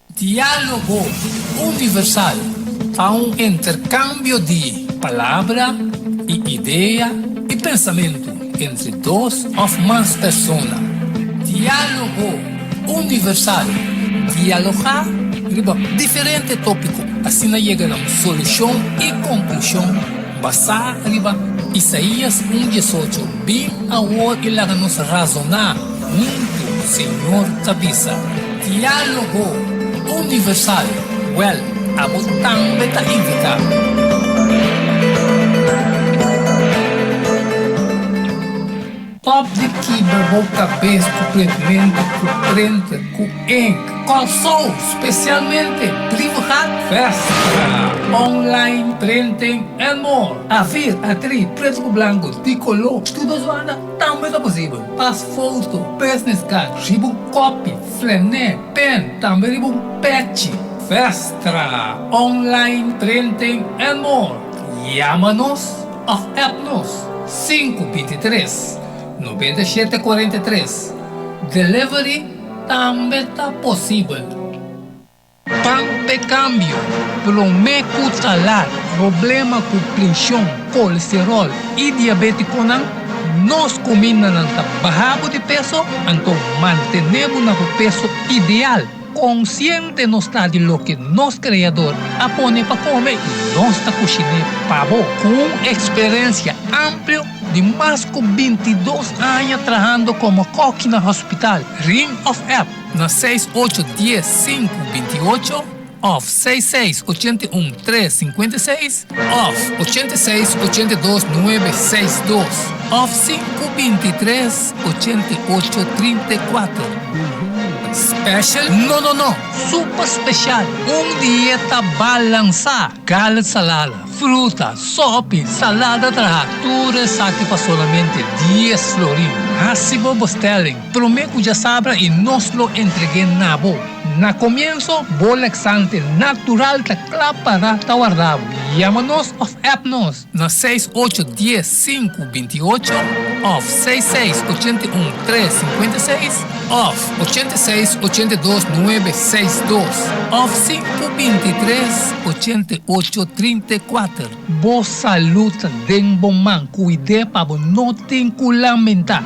Diálogo Universal ta un interkambio di palabra i idea i pensamentu entre dos òf mas persona. Diálogo Universal, dialogá riba diferente tópiko, asina yega na un solushon i konklushon basá riba Isaías un diesocho, Bin awor i laga nos razoná. Huntu, Señor ta bisa. Diálogo Universal, Wèl, abo tambe ta invitá. Stop di kibra bo kabes ku printmentu, ku printer, ku ink. Kòrsou, spesialmente Brievengat, Vestra, online printing and more. Afir, atri, pretu ku blanku, di koló, tur dos banda. Tambe ta posibel pas foto, business card, riba un kopi, flené, pen, tambe riba un pechi. Vestra, online printing and more. Yama nos of app nos 523 97 43. Delivery tambe ta posibel. Pan p'e kambio, promé ku ta lat, problema ku preshon, kolesteròl i diabétikonan, nos kumindanan ta baha bo di peso, anto mantené bo na bo peso ideal. Konsiente nos ta di loke nos Kreador a pone pa kome i nos ta kushiné pa bo. Ku un eksperensia amplio di mas ku bintidos aña trahando komo kòki na hospital, Ring òf app. Na seis ocho dies sinku binti ocho òf seis seis 81 tres 56 òf 86 82 nuebe seis dos òf sinku 23 88 34. Special? No no no! Super special! Un dieta balansá! Garlic salada, fruta, sopi, salada traha, tur esaki pa solamente dies florin. Hasi bo bestelling prome ku djasabra i nos lo entreg'é na bo. Na komienso, bo laxante natural ta kla para ta warda bo. Yama nos òf app nos na seis ocho dies sinku 28 òf seis seis 81 tres 56 òf 86 82 nuebe seis dos òf sinku 23 88 34. Bo salud ta den bo man, kuid'é pa bo no tin ku lamentá.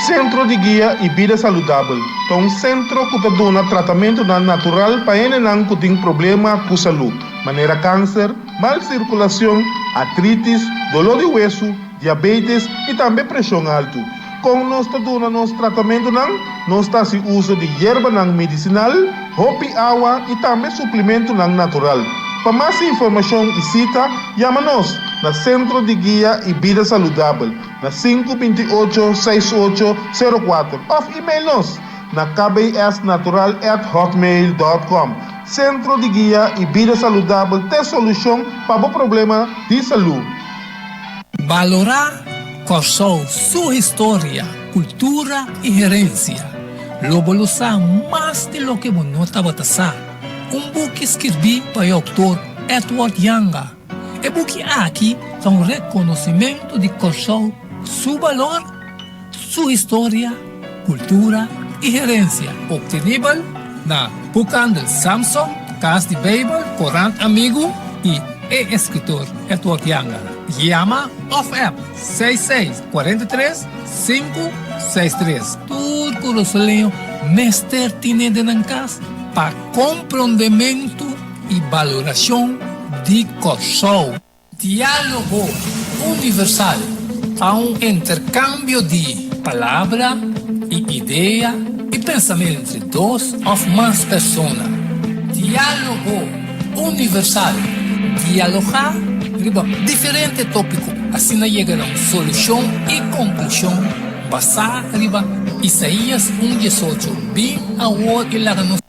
Sentro di Guia i Bida Saludabel ta un sentro ku ta duna tratamentunan natural pa hendenan ku tin problema ku salú, manera kanser, mal sirkulashon, artritis, doló di wesu, diabetes i tambe preshon altu. Kon nos ta duna nos tratamentunan? Nos ta hasi uso di yerbanan medisinal, hopi awa i tambe suplimentunan natural. Pa mas informashon i sita, yama nos na Sentro di Guia i Bida Saludabel na sinku 28 68 04 òf email nos na kbsnatural at hotmail dòt kòm. Sentro di Guia i Bida Saludabel t'e solushon pa bo problema di salú. Balorá Kòrsou su historia, kultura i herensia. Lo bo lo sa mas di loke bo no tabata sa. Un buki skirbí pa e outor Edward Janga. E buki aki ta un rekonosimentu di Kòrsou su balor, su historia, kultura i herensia. Optenibel na Boekhandel Samson, Kas di Beibel, Korant Amigu i e eskritor Edward Janga. Yama òf app 66 43 563. Tur kurasoleño mester tine den nan kas pa komprondementu i balorashon di Kòrsou. Diálogo Universal ta un interkambio di palabra i idea i pensamentu entre dos òf mas persona. Diálogo Universal, dialogá riba diferente tópiko, asina yega na un solushon i konklushon basá riba Isaías un 18, Bin awor i laga nos.